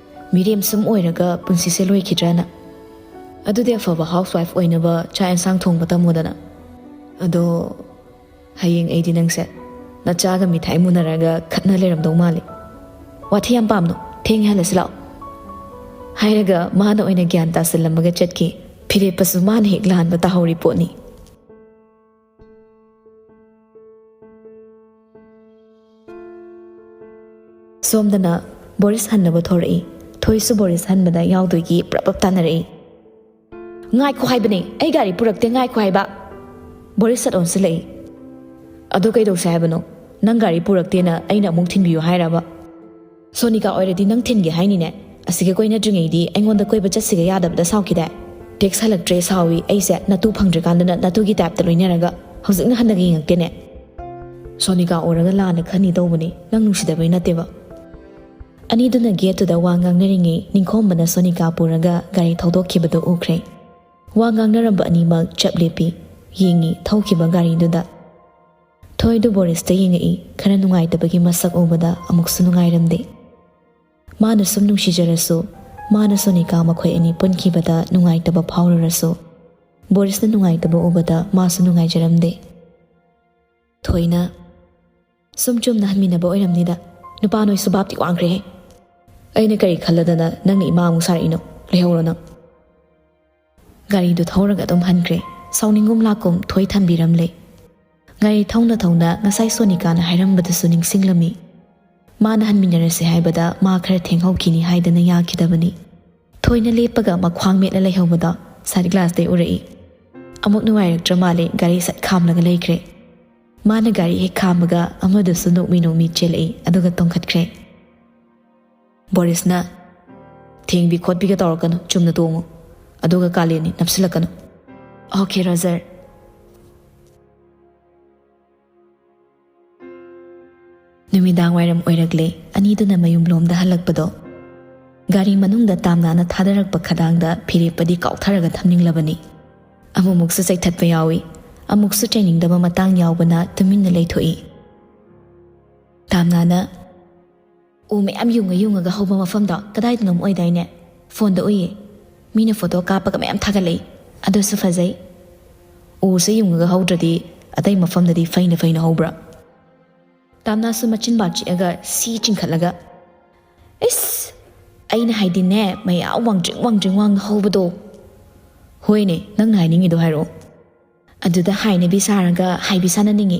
ꯃꯤꯔꯦꯝ ꯁꯨꯝ ꯑꯣꯏꯔꯒ ꯄꯨꯟꯁꯤꯁꯦ ꯂꯣꯏꯈꯤꯗ꯭ꯔꯥꯅ꯫ ꯑꯗꯨꯗꯤ ꯑꯐꯕ ꯍꯥꯎꯁ ꯋꯥꯏꯐ ꯑꯣꯏꯅꯕ ꯆꯥꯛ ꯌꯦꯟꯁꯥꯡ ꯊꯣꯡꯕ ꯇꯝꯃꯣꯗꯅ꯫ ꯑꯗꯣ ꯍꯌꯦꯡ ꯑꯩꯗꯤ ꯅꯪꯁꯦ ꯅꯆꯥꯒ ꯃꯤꯊꯥꯏ ꯃꯨꯟꯅꯔꯒ ꯈꯠꯅ ꯂꯩꯔꯝꯗꯧ ꯃꯥꯜꯂꯤ꯫ ꯋꯥꯊꯤ ꯌꯥꯝ ꯄꯥꯝꯅꯣ, ꯊꯦꯡꯉꯦ, ꯍꯜꯂꯁꯤ ꯂꯥꯛꯑꯣ꯫" ꯍꯥꯏꯔꯒ ꯃꯥꯅ ꯑꯣꯏꯅ ꯒ꯭ꯌꯥꯟ ꯇꯥꯁꯤꯜꯂꯝꯃꯒ ꯆꯠꯈꯤ꯫ ꯐꯤꯔꯦꯞꯄꯁꯨ ꯃꯥꯅ ꯍꯦꯛ ꯂꯥꯟꯕ ꯇꯥꯍꯧꯔꯤ ꯄꯣꯠꯅꯤ꯫ ꯁꯣꯝꯗꯅ ꯕꯣꯔꯤꯁ ꯍꯟꯅꯕ ꯊꯣꯔꯛꯏ꯫ ꯊꯣꯏꯁꯨ ꯕꯣꯔꯤꯁ ꯍꯟꯕꯗ ꯌꯥꯎꯗꯣꯏꯒꯤ ꯄ꯭ꯔꯞ ꯄ꯭ꯔꯞ ꯇꯥꯟꯅꯔꯛꯏ꯫ "ꯉꯥꯏꯈꯣ ꯍꯥꯏꯕꯅꯦ, ꯑꯩ ꯒꯥꯔꯤ ꯄꯨꯔꯛꯇꯦ, ꯉꯥꯏꯈꯣ ꯍꯥꯏꯕ!" ꯕꯣꯔꯤꯁ ꯁꯠ ꯑꯣꯟꯁꯤꯜꯂꯛꯏ꯫ "ꯑꯗꯨ ꯀꯩꯗꯧꯁꯦ ꯍꯥꯏꯕꯅꯣ? ꯅꯪ ꯒꯥꯔꯤ ꯄꯨꯔꯛꯇꯦꯅ ꯑꯩꯅ ꯑꯃꯨꯛ ꯊꯤꯟꯕꯤꯌꯨ ꯍꯥꯏꯔꯕ? ꯁꯣꯅꯤꯀꯥ ꯑꯣꯏꯔꯗꯤ ꯅꯪ ꯊꯤꯟꯒꯦ ꯍꯥꯏꯅꯤꯅꯦ꯫ ꯑꯁꯤꯒ ꯀꯣꯏꯅꯗ꯭ꯔꯤꯉꯩꯗꯤ ꯑꯩꯉꯣꯟꯗ ꯀꯣꯏꯕ ꯆꯠꯁꯤꯒ ꯌꯥꯗꯕꯗ ꯁꯥꯎꯈꯤꯗꯥꯏ? ꯇꯦꯛꯁ ꯍꯜꯂꯛꯇ꯭ꯔꯦ ꯁꯥꯎꯏ, ꯑꯩꯁꯦ ꯅꯇꯨ ꯐꯪꯗ꯭ꯔꯤꯀꯥꯟꯗꯅ ꯅꯇꯨꯒꯤ ꯇꯥꯏꯞꯇ ꯂꯣꯏꯅꯔꯒ ꯍꯧꯖꯤꯛꯅ ꯍꯟꯅꯒ ꯌꯦꯡꯉꯛꯇꯦꯅꯦ꯫ ꯁꯣꯅꯤꯀꯥ ꯎꯔꯒ ꯂꯥꯟꯅ ꯈꯟꯅꯤ ꯇꯧꯕꯅꯤ, ꯅꯪ ꯅꯨꯡꯁꯤꯗꯕꯩ ꯅꯠꯇꯦꯕ꯫" ꯑꯅꯤꯗꯨꯅ ꯒꯦꯠꯇꯨꯗ ꯋꯥ ꯉꯥꯡꯅꯔꯤꯉꯩ ꯅꯤꯡꯈꯣꯝꯕꯅ ꯁꯣꯅꯤꯀꯥ ꯄꯨꯔꯒ ꯒꯥꯔꯤ ꯊꯧꯗꯣꯛꯈꯤꯕꯗꯨ ꯎꯈ꯭ꯔꯦ꯫ ꯋꯥ ꯉꯥꯡꯅꯔꯝꯕ ꯑꯅꯤꯃꯛ ꯆꯞ ꯂꯦꯞꯄꯤ, ꯌꯦꯡꯉꯤ ꯊꯧꯈꯤꯕ ꯒꯥꯔꯤꯗꯨꯗ꯫ ꯊꯣꯏꯗꯨ ꯕꯣꯔꯤꯁꯇ ꯌꯦꯡꯉꯛꯏ, ꯈꯔ ꯅꯨꯡꯉꯥꯏꯇꯕꯒꯤ ꯃꯁꯛ ꯎꯕꯗ ꯑꯃꯨꯛꯁꯨ ꯅꯨꯡꯉꯥꯏꯔꯝꯗꯦ꯫ ꯃꯥꯅ ꯁꯨꯝ ꯅꯨꯡꯁꯤꯖꯔꯁꯨ, ꯃꯥꯅ ꯁꯣꯅꯤꯀꯥ ꯃꯈꯣꯏ ꯑꯅꯤ ꯄꯨꯟꯈꯤꯕꯗ ꯅꯨꯡꯉꯥꯏꯇꯕ ꯐꯥꯎꯔꯨꯔꯁꯨ, ꯕꯣꯔꯤꯁꯅ ꯅꯨꯡꯉꯥꯏꯇꯕ ꯎꯕꯗ ꯃꯥꯁꯨ ꯅꯨꯡꯉꯥꯏꯖꯔꯝꯗꯦ꯫ ꯊꯣꯏꯅ, "ꯁꯨꯝ ꯆꯨꯝꯅ ꯍꯟꯃꯤꯟꯅꯕ ꯑꯣꯏꯔꯝꯅꯤꯗ꯫ ꯅꯨꯄꯥ ꯅꯣꯏꯁꯨ ꯚꯥꯞꯇꯤ ꯋꯥꯡꯈ꯭ꯔꯦꯍꯦ꯫ ꯑꯩꯅ ꯀꯔꯤ ꯈꯜꯂꯗꯅ ꯅꯪꯅ ꯏꯃꯥ ꯑꯃꯨꯛ ꯁꯥꯔꯛꯏꯅꯣ? ꯂꯩꯍꯧꯔꯣ ꯅꯪ꯫" ꯒꯥꯔꯤꯗꯨ ꯊꯧꯔꯒ ꯑꯗꯨꯝ ꯍꯟꯈ꯭ꯔꯦ꯫ ꯁꯥꯎꯅꯤꯡꯒꯨꯝ ꯂꯥꯛꯀꯨꯝ ꯊꯣꯏ ꯊꯝꯕꯤꯔꯝꯂꯦ꯫ ꯒꯥꯔꯤ ꯊꯧꯅ ꯊꯧꯅ ꯉꯁꯥꯏ ꯁꯣꯅꯤꯀꯥꯅ ꯍꯥꯏꯔꯝꯕꯗꯨꯁꯨ ꯅꯤꯡꯁꯤꯡꯂꯝꯃꯤ꯫ ꯃꯥꯅ ꯍꯟꯃꯤꯟꯅꯔꯁꯦ ꯍꯥꯏꯕꯗ ꯃꯥ ꯈꯔ ꯊꯦꯡꯍꯧꯈꯤꯅꯤ ꯍꯥꯏꯗꯅ ꯌꯥꯈꯤꯗꯕꯅꯤ꯫ ꯊꯣꯏꯅ ꯂꯦꯞꯄꯒ ꯃꯈ꯭ꯋꯥꯡ ꯃꯦꯠꯂ ꯂꯩꯍꯧꯕꯗꯣ ꯁꯥꯏꯠ ꯒ꯭ꯂꯥꯁꯇꯩ ꯎꯔꯛꯏ꯫ ꯑꯃꯨꯛ ꯅꯨꯡꯉꯥꯏꯔꯛꯇ꯭ꯔ ꯃꯥꯜꯂꯦ, ꯒꯥꯔꯤ ꯁꯠ ꯈꯥꯝꯂꯒ ꯂꯩꯈ꯭ꯔꯦ꯫ ꯃꯥꯅ ꯒꯥꯔꯤ ꯍꯦꯛ ꯈꯥꯝꯕꯒ ꯑꯃꯗꯨꯁꯨ ꯅꯣꯛꯃꯤ ꯅꯣꯛꯃꯤ ꯆꯦꯜꯂꯛꯏ, ꯑꯗꯨꯒ ꯇꯣꯡꯈꯠꯈ꯭ꯔꯦ꯫ ꯕꯣꯔꯤꯁꯅ, "ꯊꯦꯡꯕꯤ ꯈꯣꯠꯄꯤꯒ ꯇꯧꯔꯛꯀꯅꯨ, ꯆꯨꯝꯅ ꯇꯣꯡꯉꯨ꯫ ꯑꯗꯨꯒ ꯀꯥꯂꯦꯟꯅꯤ, ꯅꯞꯁꯤꯜꯂꯛꯀꯅꯨ꯫" "Okay, Roger." ꯅꯨꯃꯤꯗꯥꯡ ꯋꯥꯏꯔꯝ ꯑꯣꯏꯔꯛꯂꯦ, ꯑꯅꯤꯗꯨꯅ ꯃꯌꯨꯝꯂꯣꯝꯗ ꯍꯜꯂꯛꯄꯗꯣ꯫ ꯒꯥꯔꯤ ꯃꯅꯨꯡꯗ ꯇꯥꯝꯅꯥꯅ ꯊꯥꯗꯔꯛꯄ ꯈꯗꯥꯡꯗ ꯐꯤꯔꯦꯞꯄꯗꯤ ꯀꯥꯎꯊꯔꯒ ꯊꯝꯅꯤꯡꯂꯕꯅꯤ꯫ ꯑꯃꯨꯛꯃꯨꯛꯁꯨ ꯆꯩꯊꯠꯄ ꯌꯥꯎꯏ, ꯑꯃꯨꯛꯁꯨ ꯆꯩꯅꯤꯡꯗꯕ ꯃꯇꯥꯡ ꯌꯥꯎꯕꯅ ꯇꯨꯃꯤꯟꯅ ꯂꯩꯊꯣꯛꯏ꯫ ꯇꯥꯝꯅꯥꯅ, "ꯎ ꯃꯌꯥꯝ ꯌꯨꯡꯉ ꯌꯨꯡꯉꯒ ꯍꯧꯕ ꯃꯐꯝꯗꯣ ꯀꯗꯥꯏꯗꯅꯣꯝ ꯑꯣꯏꯗꯥꯏꯅꯦ? ꯐꯣꯟꯗ ꯎꯏꯌꯦ꯫ ꯃꯤꯅ ꯐꯣꯇꯣ ꯀꯥꯞꯄꯒ ꯃꯌꯥꯝ ꯊꯥꯒꯠꯂꯛꯏ꯫ ꯑꯗꯨꯁꯨ ꯐꯖꯩ꯫ ꯎꯁꯦ ꯌꯨꯡꯉꯒ ꯍꯧꯗ꯭ꯔꯗꯤ ꯑꯇꯩ ꯃꯐꯝꯗꯗꯤ ꯐꯩꯅ ꯐꯩꯅ ꯍꯧꯕ꯭ꯔꯥ?" ꯇꯥꯝꯅꯥꯁꯨ ꯃꯆꯤꯟ ꯄꯥꯛ ꯆꯤꯛꯑꯒ ꯁꯤ ꯆꯤꯡꯈꯠꯂꯒ, "ꯏꯁ! ꯑꯩꯅ ꯍꯥꯏꯗꯤꯅꯦ, ꯃꯌꯥꯝ ꯋꯥꯡꯗ꯭ꯔꯤꯡ ꯋꯥꯡꯗ꯭ꯔꯤꯡ ꯋꯥꯡꯅ ꯍꯧꯕꯗꯣ꯫" "ꯍꯣꯏꯅꯦ, ꯅꯪꯅ ꯍꯥꯏꯅꯤꯡꯉꯤꯗꯣ ꯍꯥꯏꯔꯛꯑꯣ꯫" "ꯑꯗꯨꯗ ꯍꯥꯏꯅꯕꯤ ꯁꯥꯔꯒ ꯍꯥꯏꯕꯤ ꯁꯥꯟꯅꯅꯤꯡꯉꯤ꯫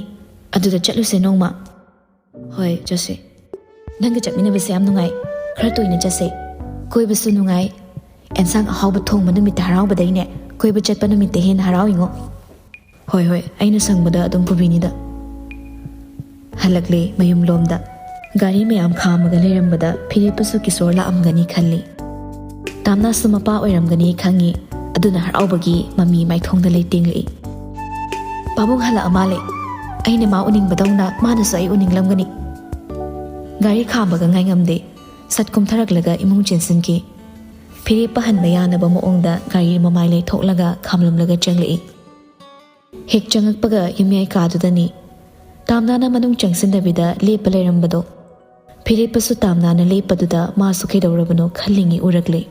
ꯑꯗꯨꯗ ꯆꯠꯂꯨꯁꯦ ꯅꯣꯡꯃ꯫" "ꯍꯣꯏ, ꯆꯠꯁꯦ꯫ ꯅꯪꯒ ꯆꯠꯃꯤꯟꯅꯕꯁꯦ ꯌꯥꯝ ꯅꯨꯡꯉꯥꯏ꯫ ꯈꯔ ꯇꯣꯏꯅ ꯆꯠꯁꯦ꯫ ꯀꯣꯏꯕꯁꯨ ꯅꯨꯡꯉꯥꯏ꯫ ꯑꯦꯟꯁꯥꯡ ꯑꯍꯥꯎꯕ ꯊꯣꯡꯕ ꯅꯨꯃꯤꯠꯇ ꯍꯔꯥꯎꯕꯗꯩꯅꯦ ꯀꯣꯏꯕ ꯆꯠꯄ ꯅꯨꯃꯤꯠꯇ ꯍꯦꯟꯅ ꯍꯔꯥꯎꯏꯉꯣ꯫ ꯍꯣꯏ, ꯍꯣꯏ, ꯑꯩꯅ ꯁꯪꯕꯗ ꯑꯗꯨꯝ ꯄꯨꯕꯤꯅꯤꯗ꯫ ꯍꯜꯂꯛꯂꯦ ꯃꯌꯨꯝꯂꯣꯝꯗ꯫ ꯒꯥꯔꯤ ꯃꯌꯥꯝ ꯈꯥꯝꯃꯒ ꯂꯩꯔꯝꯕꯗ ꯐꯤꯔꯦꯞꯄꯁꯨ ꯀꯤꯁꯣꯔ ꯂꯥꯛꯑꯝꯒꯅꯤ ꯈꯜꯂꯤ꯫ ꯇꯥꯝꯅꯥꯁꯨ ꯃꯄꯥ ꯑꯣꯏꯔꯝꯒꯅꯤ ꯈꯪꯉꯤ, ꯑꯗꯨꯅ ꯍꯔꯥꯎꯕꯒꯤ ꯃꯃꯤ ꯃꯥꯏꯊꯣꯡꯗ ꯂꯩꯇꯦꯡꯂꯛꯏ꯫ "ꯄꯥꯕꯨꯡ ꯍꯜꯂꯛꯑ ꯃꯥꯜꯂꯦ꯫ ꯑꯩꯅ ꯃꯥ ꯎꯅꯤꯡꯕꯗꯧꯅ ꯃꯥꯅꯁꯨ ꯑꯩ ꯎꯅꯤꯡꯂꯝꯒꯅꯤ꯫" ꯒꯥꯔꯤ ꯈꯥꯝꯕꯒ ꯉꯥꯏꯉꯝꯗꯦ꯫ ꯁꯠ ꯀꯨꯝꯊꯔꯛꯂꯒ ꯏꯃꯨꯡ ꯆꯦꯟꯁꯤꯟꯈꯤ꯫ ꯐꯤꯔꯦꯞꯄ ꯍꯟꯕ ꯌꯥꯅꯕ ꯃꯑꯣꯡꯗ ꯒꯥꯔꯤ ꯃꯃꯥꯏ ꯂꯩꯊꯣꯛꯂꯒ ꯈꯥꯝꯂꯝꯂꯒ ꯆꯪꯂꯛꯏ꯫ ꯍꯦꯛ ꯆꯪꯉꯛꯄꯒ ꯌꯨꯝꯌꯥꯏ ꯀꯥꯗꯨꯗꯅꯤ꯫ ꯇꯥꯝꯅꯥꯅ ꯃꯅꯨꯡ ꯆꯪꯁꯤꯟꯗꯕꯤꯗ ꯂꯦꯞꯄ ꯂꯩꯔꯝꯕꯗꯣ꯫ ꯐꯤꯔꯦꯞꯄꯁꯨ ꯇꯥꯝꯅꯥꯅ ꯂꯦꯞꯄꯗꯨꯗ ꯃꯥꯁꯨ ꯀꯩꯗꯧꯔꯕꯅꯣ ꯈꯜꯂꯤꯉꯩ ꯎꯔꯛꯂꯦ꯫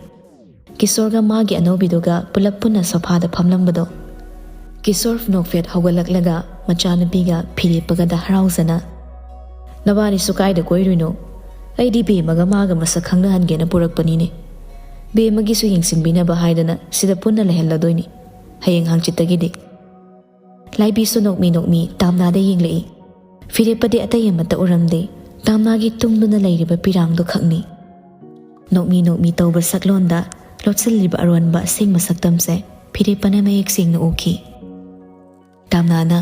ꯀꯤꯁꯣꯔꯒ ꯃꯥꯒꯤ ꯑꯅꯧꯕꯤꯗꯨꯒ ꯄꯨꯂꯞ ꯄꯨꯟꯅ ꯁꯣꯐꯥꯗ ꯐꯝꯂꯝꯕꯗꯣ꯫ ꯀꯤꯁꯣꯔ ꯅꯣꯛꯐꯦꯠ ꯍꯧꯒꯠꯂꯛꯂꯒ ꯃꯆꯥꯅꯨꯄꯤꯒ ꯐꯤꯔꯦꯞꯄꯒꯗ ꯍꯔꯥꯎꯖꯅ, "ꯅꯕꯥꯅꯤꯁꯨ ꯀꯥꯏꯗ ꯀꯣꯏꯔꯨꯏꯅꯣ? ꯑꯩꯗꯤ ꯕꯦꯝꯃꯒ ꯃꯥꯒ ꯃꯁꯛ ꯈꯪꯅꯍꯟꯒꯦꯅ ꯄꯨꯔꯛꯄꯅꯤꯅꯦ꯫ ꯕꯦꯝꯃꯒꯤꯁꯨ ꯌꯦꯡꯁꯤꯟꯕꯤꯅꯕ ꯍꯥꯏꯗꯅ ꯁꯤꯗ ꯄꯨꯟꯅ ꯂꯩꯍꯜꯂꯗꯣꯏꯅꯤ ꯍꯌꯦꯡ ꯍꯪꯆꯤꯠꯇꯒꯤꯗꯤ꯫" ꯂꯥꯏꯕꯤꯁꯨ ꯅꯣꯛꯃꯤ ꯅꯣꯛꯃꯤ ꯇꯥꯝꯅꯥꯗ ꯌꯦꯡꯂꯛꯏ꯫ ꯐꯤꯔꯦꯞꯄꯗꯤ ꯑꯇꯩ ꯑꯃꯠꯇ ꯎꯔꯝꯗꯦ꯫ ꯇꯥꯝꯅꯥꯒꯤ ꯇꯨꯡꯗꯨꯅ ꯂꯩꯔꯤꯕ ꯄꯤꯔꯥꯡꯗꯣ ꯈꯛꯅꯤ꯫ ꯅꯣꯛꯃꯤ ꯅꯣꯛꯃꯤ ꯇꯧꯕ ꯁꯛꯂꯣꯟꯗ ꯂꯣꯠꯁꯤꯜꯂꯤꯕ ꯑꯔꯣꯟꯕ ꯑꯁꯦꯡꯕ ꯁꯛꯇꯝꯁꯦ ꯐꯤꯔꯦꯞꯄꯅ ꯃꯌꯦꯛ ꯁꯦꯡꯅ ꯎꯈꯤ꯫ ꯇꯥꯝꯅꯥꯅ,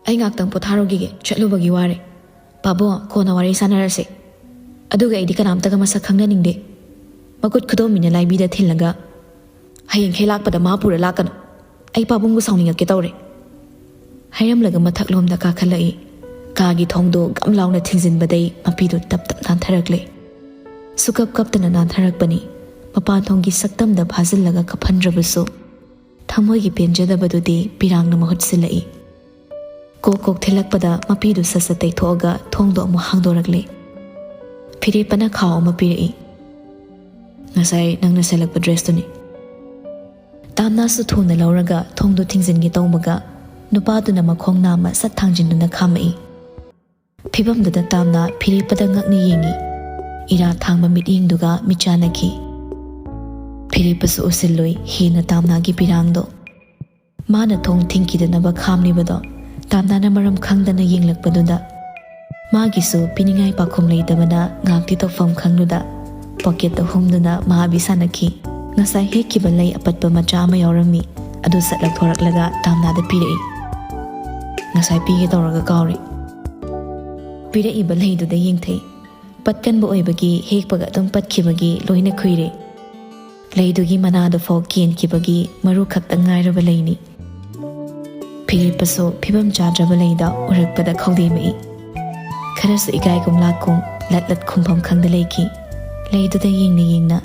"ꯑꯩ ꯉꯥꯛꯇꯪ ꯄꯣꯊꯥꯔꯨꯈꯤꯒꯦ, ꯆꯠꯂꯨꯕꯒꯤ ꯋꯥꯔꯦ꯫ ꯄꯥꯕꯨꯡ, ꯀꯣꯟꯅ ꯋꯥꯔꯤ ꯁꯥꯟꯅꯔꯁꯦ꯫" ꯑꯗꯨꯒ ꯑꯩꯗꯤ ꯀꯅꯥꯝꯇꯒ ꯃꯁꯛ ꯈꯪꯅꯅꯤꯡꯗꯦ꯫ ꯃꯈꯨꯠ ꯈꯨꯗꯣꯝꯕꯤꯅ ꯂꯥꯏꯕꯤꯗ ꯊꯤꯜꯂꯒ, "ꯍꯌꯦꯡꯈꯩ ꯂꯥꯛꯄꯗ ꯃꯥ ꯄꯨꯔ ꯂꯥꯛꯀꯅꯨ꯫ ꯑꯩ ꯄꯥꯕꯨꯡꯕꯨ ꯁꯥꯎꯅꯤꯡꯉꯛꯀꯦ ꯇꯧꯔꯦ꯫" ꯍꯥꯏꯔꯝꯂꯒ ꯃꯊꯛꯂꯣꯝꯗ ꯀꯥꯈꯠꯂꯛꯏ꯫ ꯀꯥꯒꯤ ꯊꯣꯡꯗꯣ ꯒꯝ ꯂꯥꯎꯅ ꯊꯤꯡꯖꯤꯟꯕꯗꯩ ꯃꯄꯤꯗꯨ ꯇꯞ ꯇꯞ ꯅꯥꯟꯊꯔꯛꯂꯦ꯫ ꯁꯨꯀꯞ ꯀꯞꯇꯅ ꯅꯥꯟꯊꯔꯛꯄꯅꯤ꯫ ꯃꯄꯥꯟ ꯊꯣꯡꯒꯤ ꯁꯛꯇꯝꯗ ꯐꯥꯖꯤꯜꯂꯒ ꯀꯞꯍꯟꯗ꯭ꯔꯕꯁꯨ, ꯊꯃꯣꯏꯒꯤ ꯄꯦꯟꯖꯗꯕꯗꯨꯗꯤ ꯄꯤꯔꯥꯡꯅ ꯃꯍꯨꯠ ꯁꯤꯜꯂꯛꯏ꯫ ꯀꯣꯛ ꯀꯣꯛ ꯊꯤꯜꯂꯛꯄꯗ ꯃꯄꯤꯗꯨ ꯁꯠ ꯁꯠ ꯇꯩꯊꯣꯛꯑꯒ ꯊꯣꯡꯗꯣ ꯑꯃꯨꯛ ꯍꯥꯡꯗꯣꯔꯛꯂꯦ꯫ ꯐꯤꯔꯦꯞꯄꯅ ꯈꯥꯎ ꯑꯃ ꯄꯤꯔꯛꯏ꯫ "ꯉꯁꯥꯏ ꯅꯪꯅ ꯁꯦꯠꯂꯛꯄ ꯗ꯭ꯔꯦꯁꯇꯨꯅꯤ꯫" ꯇꯥꯝꯅꯥꯁꯨ ꯊꯨꯅ ꯂꯧꯔꯒ ꯊꯣꯡꯗꯨ ꯊꯤꯡꯖꯤꯟꯒꯦ ꯇꯧꯕꯒ, ꯅꯨꯄꯥꯗꯨꯅ ꯃꯈꯣꯡ ꯅꯥꯝꯃ ꯁꯠ ꯊꯥꯡꯖꯤꯟꯗꯨꯅ ꯈꯥꯝꯃꯛꯏ꯫ ꯐꯤꯕꯝꯗꯨꯗ ꯇꯥꯝꯅꯥ ꯐꯤꯔꯦꯞꯄꯗ ꯉꯛꯅ ꯌꯦꯡꯉꯤ꯫ ꯏꯔꯥ ꯊꯥꯡꯕ ꯃꯤꯠꯌꯦꯡꯗꯨꯒ ꯃꯤꯠ ꯆꯥꯟꯅꯈꯤ꯫ ꯐꯤꯔꯦꯞꯄꯁꯨ ꯎꯁꯤꯜꯂꯣꯏ ꯍꯦꯟꯅ ꯇꯥꯝꯅꯥꯒꯤ ꯄꯤꯔꯥꯡꯗꯣ꯫ ꯃꯥꯅ ꯊꯣꯡ ꯊꯤꯡꯈꯤꯗꯅꯕ ꯈꯥꯝꯂꯤꯕꯗꯣ ꯇꯥꯝꯅꯥꯅ ꯃꯔꯝ ꯈꯪꯗꯅ ꯌꯦꯡꯂꯛꯄꯗꯨꯗ, ꯃꯥꯒꯤꯁꯨ ꯄꯤꯅꯤꯡꯉꯥꯏ ꯄꯥꯈꯨꯝ ꯂꯩꯇꯕꯅ ꯉꯥꯏꯍꯥꯛꯇꯤ ꯇꯧꯐꯝ ꯈꯪꯂꯨꯗ ꯄꯣꯀꯦꯠꯇ ꯍꯨꯝꯗꯨꯅ ꯃꯍꯥꯕꯤ ꯁꯥꯟꯅꯈꯤ꯫ ꯉꯁꯥꯏ ꯍꯦꯛꯈꯤꯕ ꯂꯩ ꯑꯄꯠꯄ ꯃꯆꯥ ꯑꯃ ꯌꯥꯎꯔꯝꯃꯤ, ꯑꯗꯨ ꯁꯠ ꯂꯧꯊꯣꯔꯛꯂꯒ ꯇꯥꯝꯅꯥꯗ ꯄꯤꯔꯛꯏ꯫ "ꯉꯁꯥꯏ ꯄꯤꯒꯦ ꯇꯧꯔꯒ ꯀꯥꯎꯔꯦ꯫" ꯄꯤꯔꯛꯏꯕ ꯂꯩꯗꯨꯗ ꯌꯦꯡꯊꯩ꯫ ꯄꯠꯀꯟꯕ ꯑꯣꯏꯕꯒꯤ ꯍꯦꯛꯄꯒ ꯑꯗꯨꯝ ꯄꯠꯈꯤꯕꯒꯤ ꯂꯣꯏꯅ ꯈꯨꯏꯔꯦ꯫ ꯂꯩꯗꯨꯒꯤ ꯃꯅꯥꯗꯨꯐꯥꯎ ꯀꯦꯟꯈꯤꯕꯒꯤ ꯃꯔꯨ ꯈꯛꯇ ꯉꯥꯏꯔꯕ ꯂꯩꯅꯤ꯫ ꯐꯤꯔꯦꯞꯄꯁꯨ ꯐꯤꯕꯝ ꯆꯥꯗ꯭ꯔꯕ ꯂꯩꯗ ꯎꯔꯛꯄꯗ ꯈꯧꯗꯦꯝꯃꯛꯏ꯫ ꯈꯔꯁꯨ ꯏꯀꯥꯏꯒꯨꯝ ꯂꯥꯛꯀꯨꯝ ꯂꯠ ꯂꯠ ꯈꯨꯝꯐꯝ ꯈꯪꯗ ꯂꯩꯈꯤ꯫ ꯂꯩꯗꯨꯗ ꯌꯦꯡꯅ ꯌꯦꯡꯅ,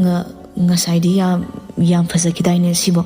"ꯉ-, ꯉꯁꯥꯏꯗꯤ ꯌꯥꯝ, ꯌꯥꯝ ꯐꯖꯈꯤꯗꯥꯏꯅꯦ ꯁꯤꯕꯣ?"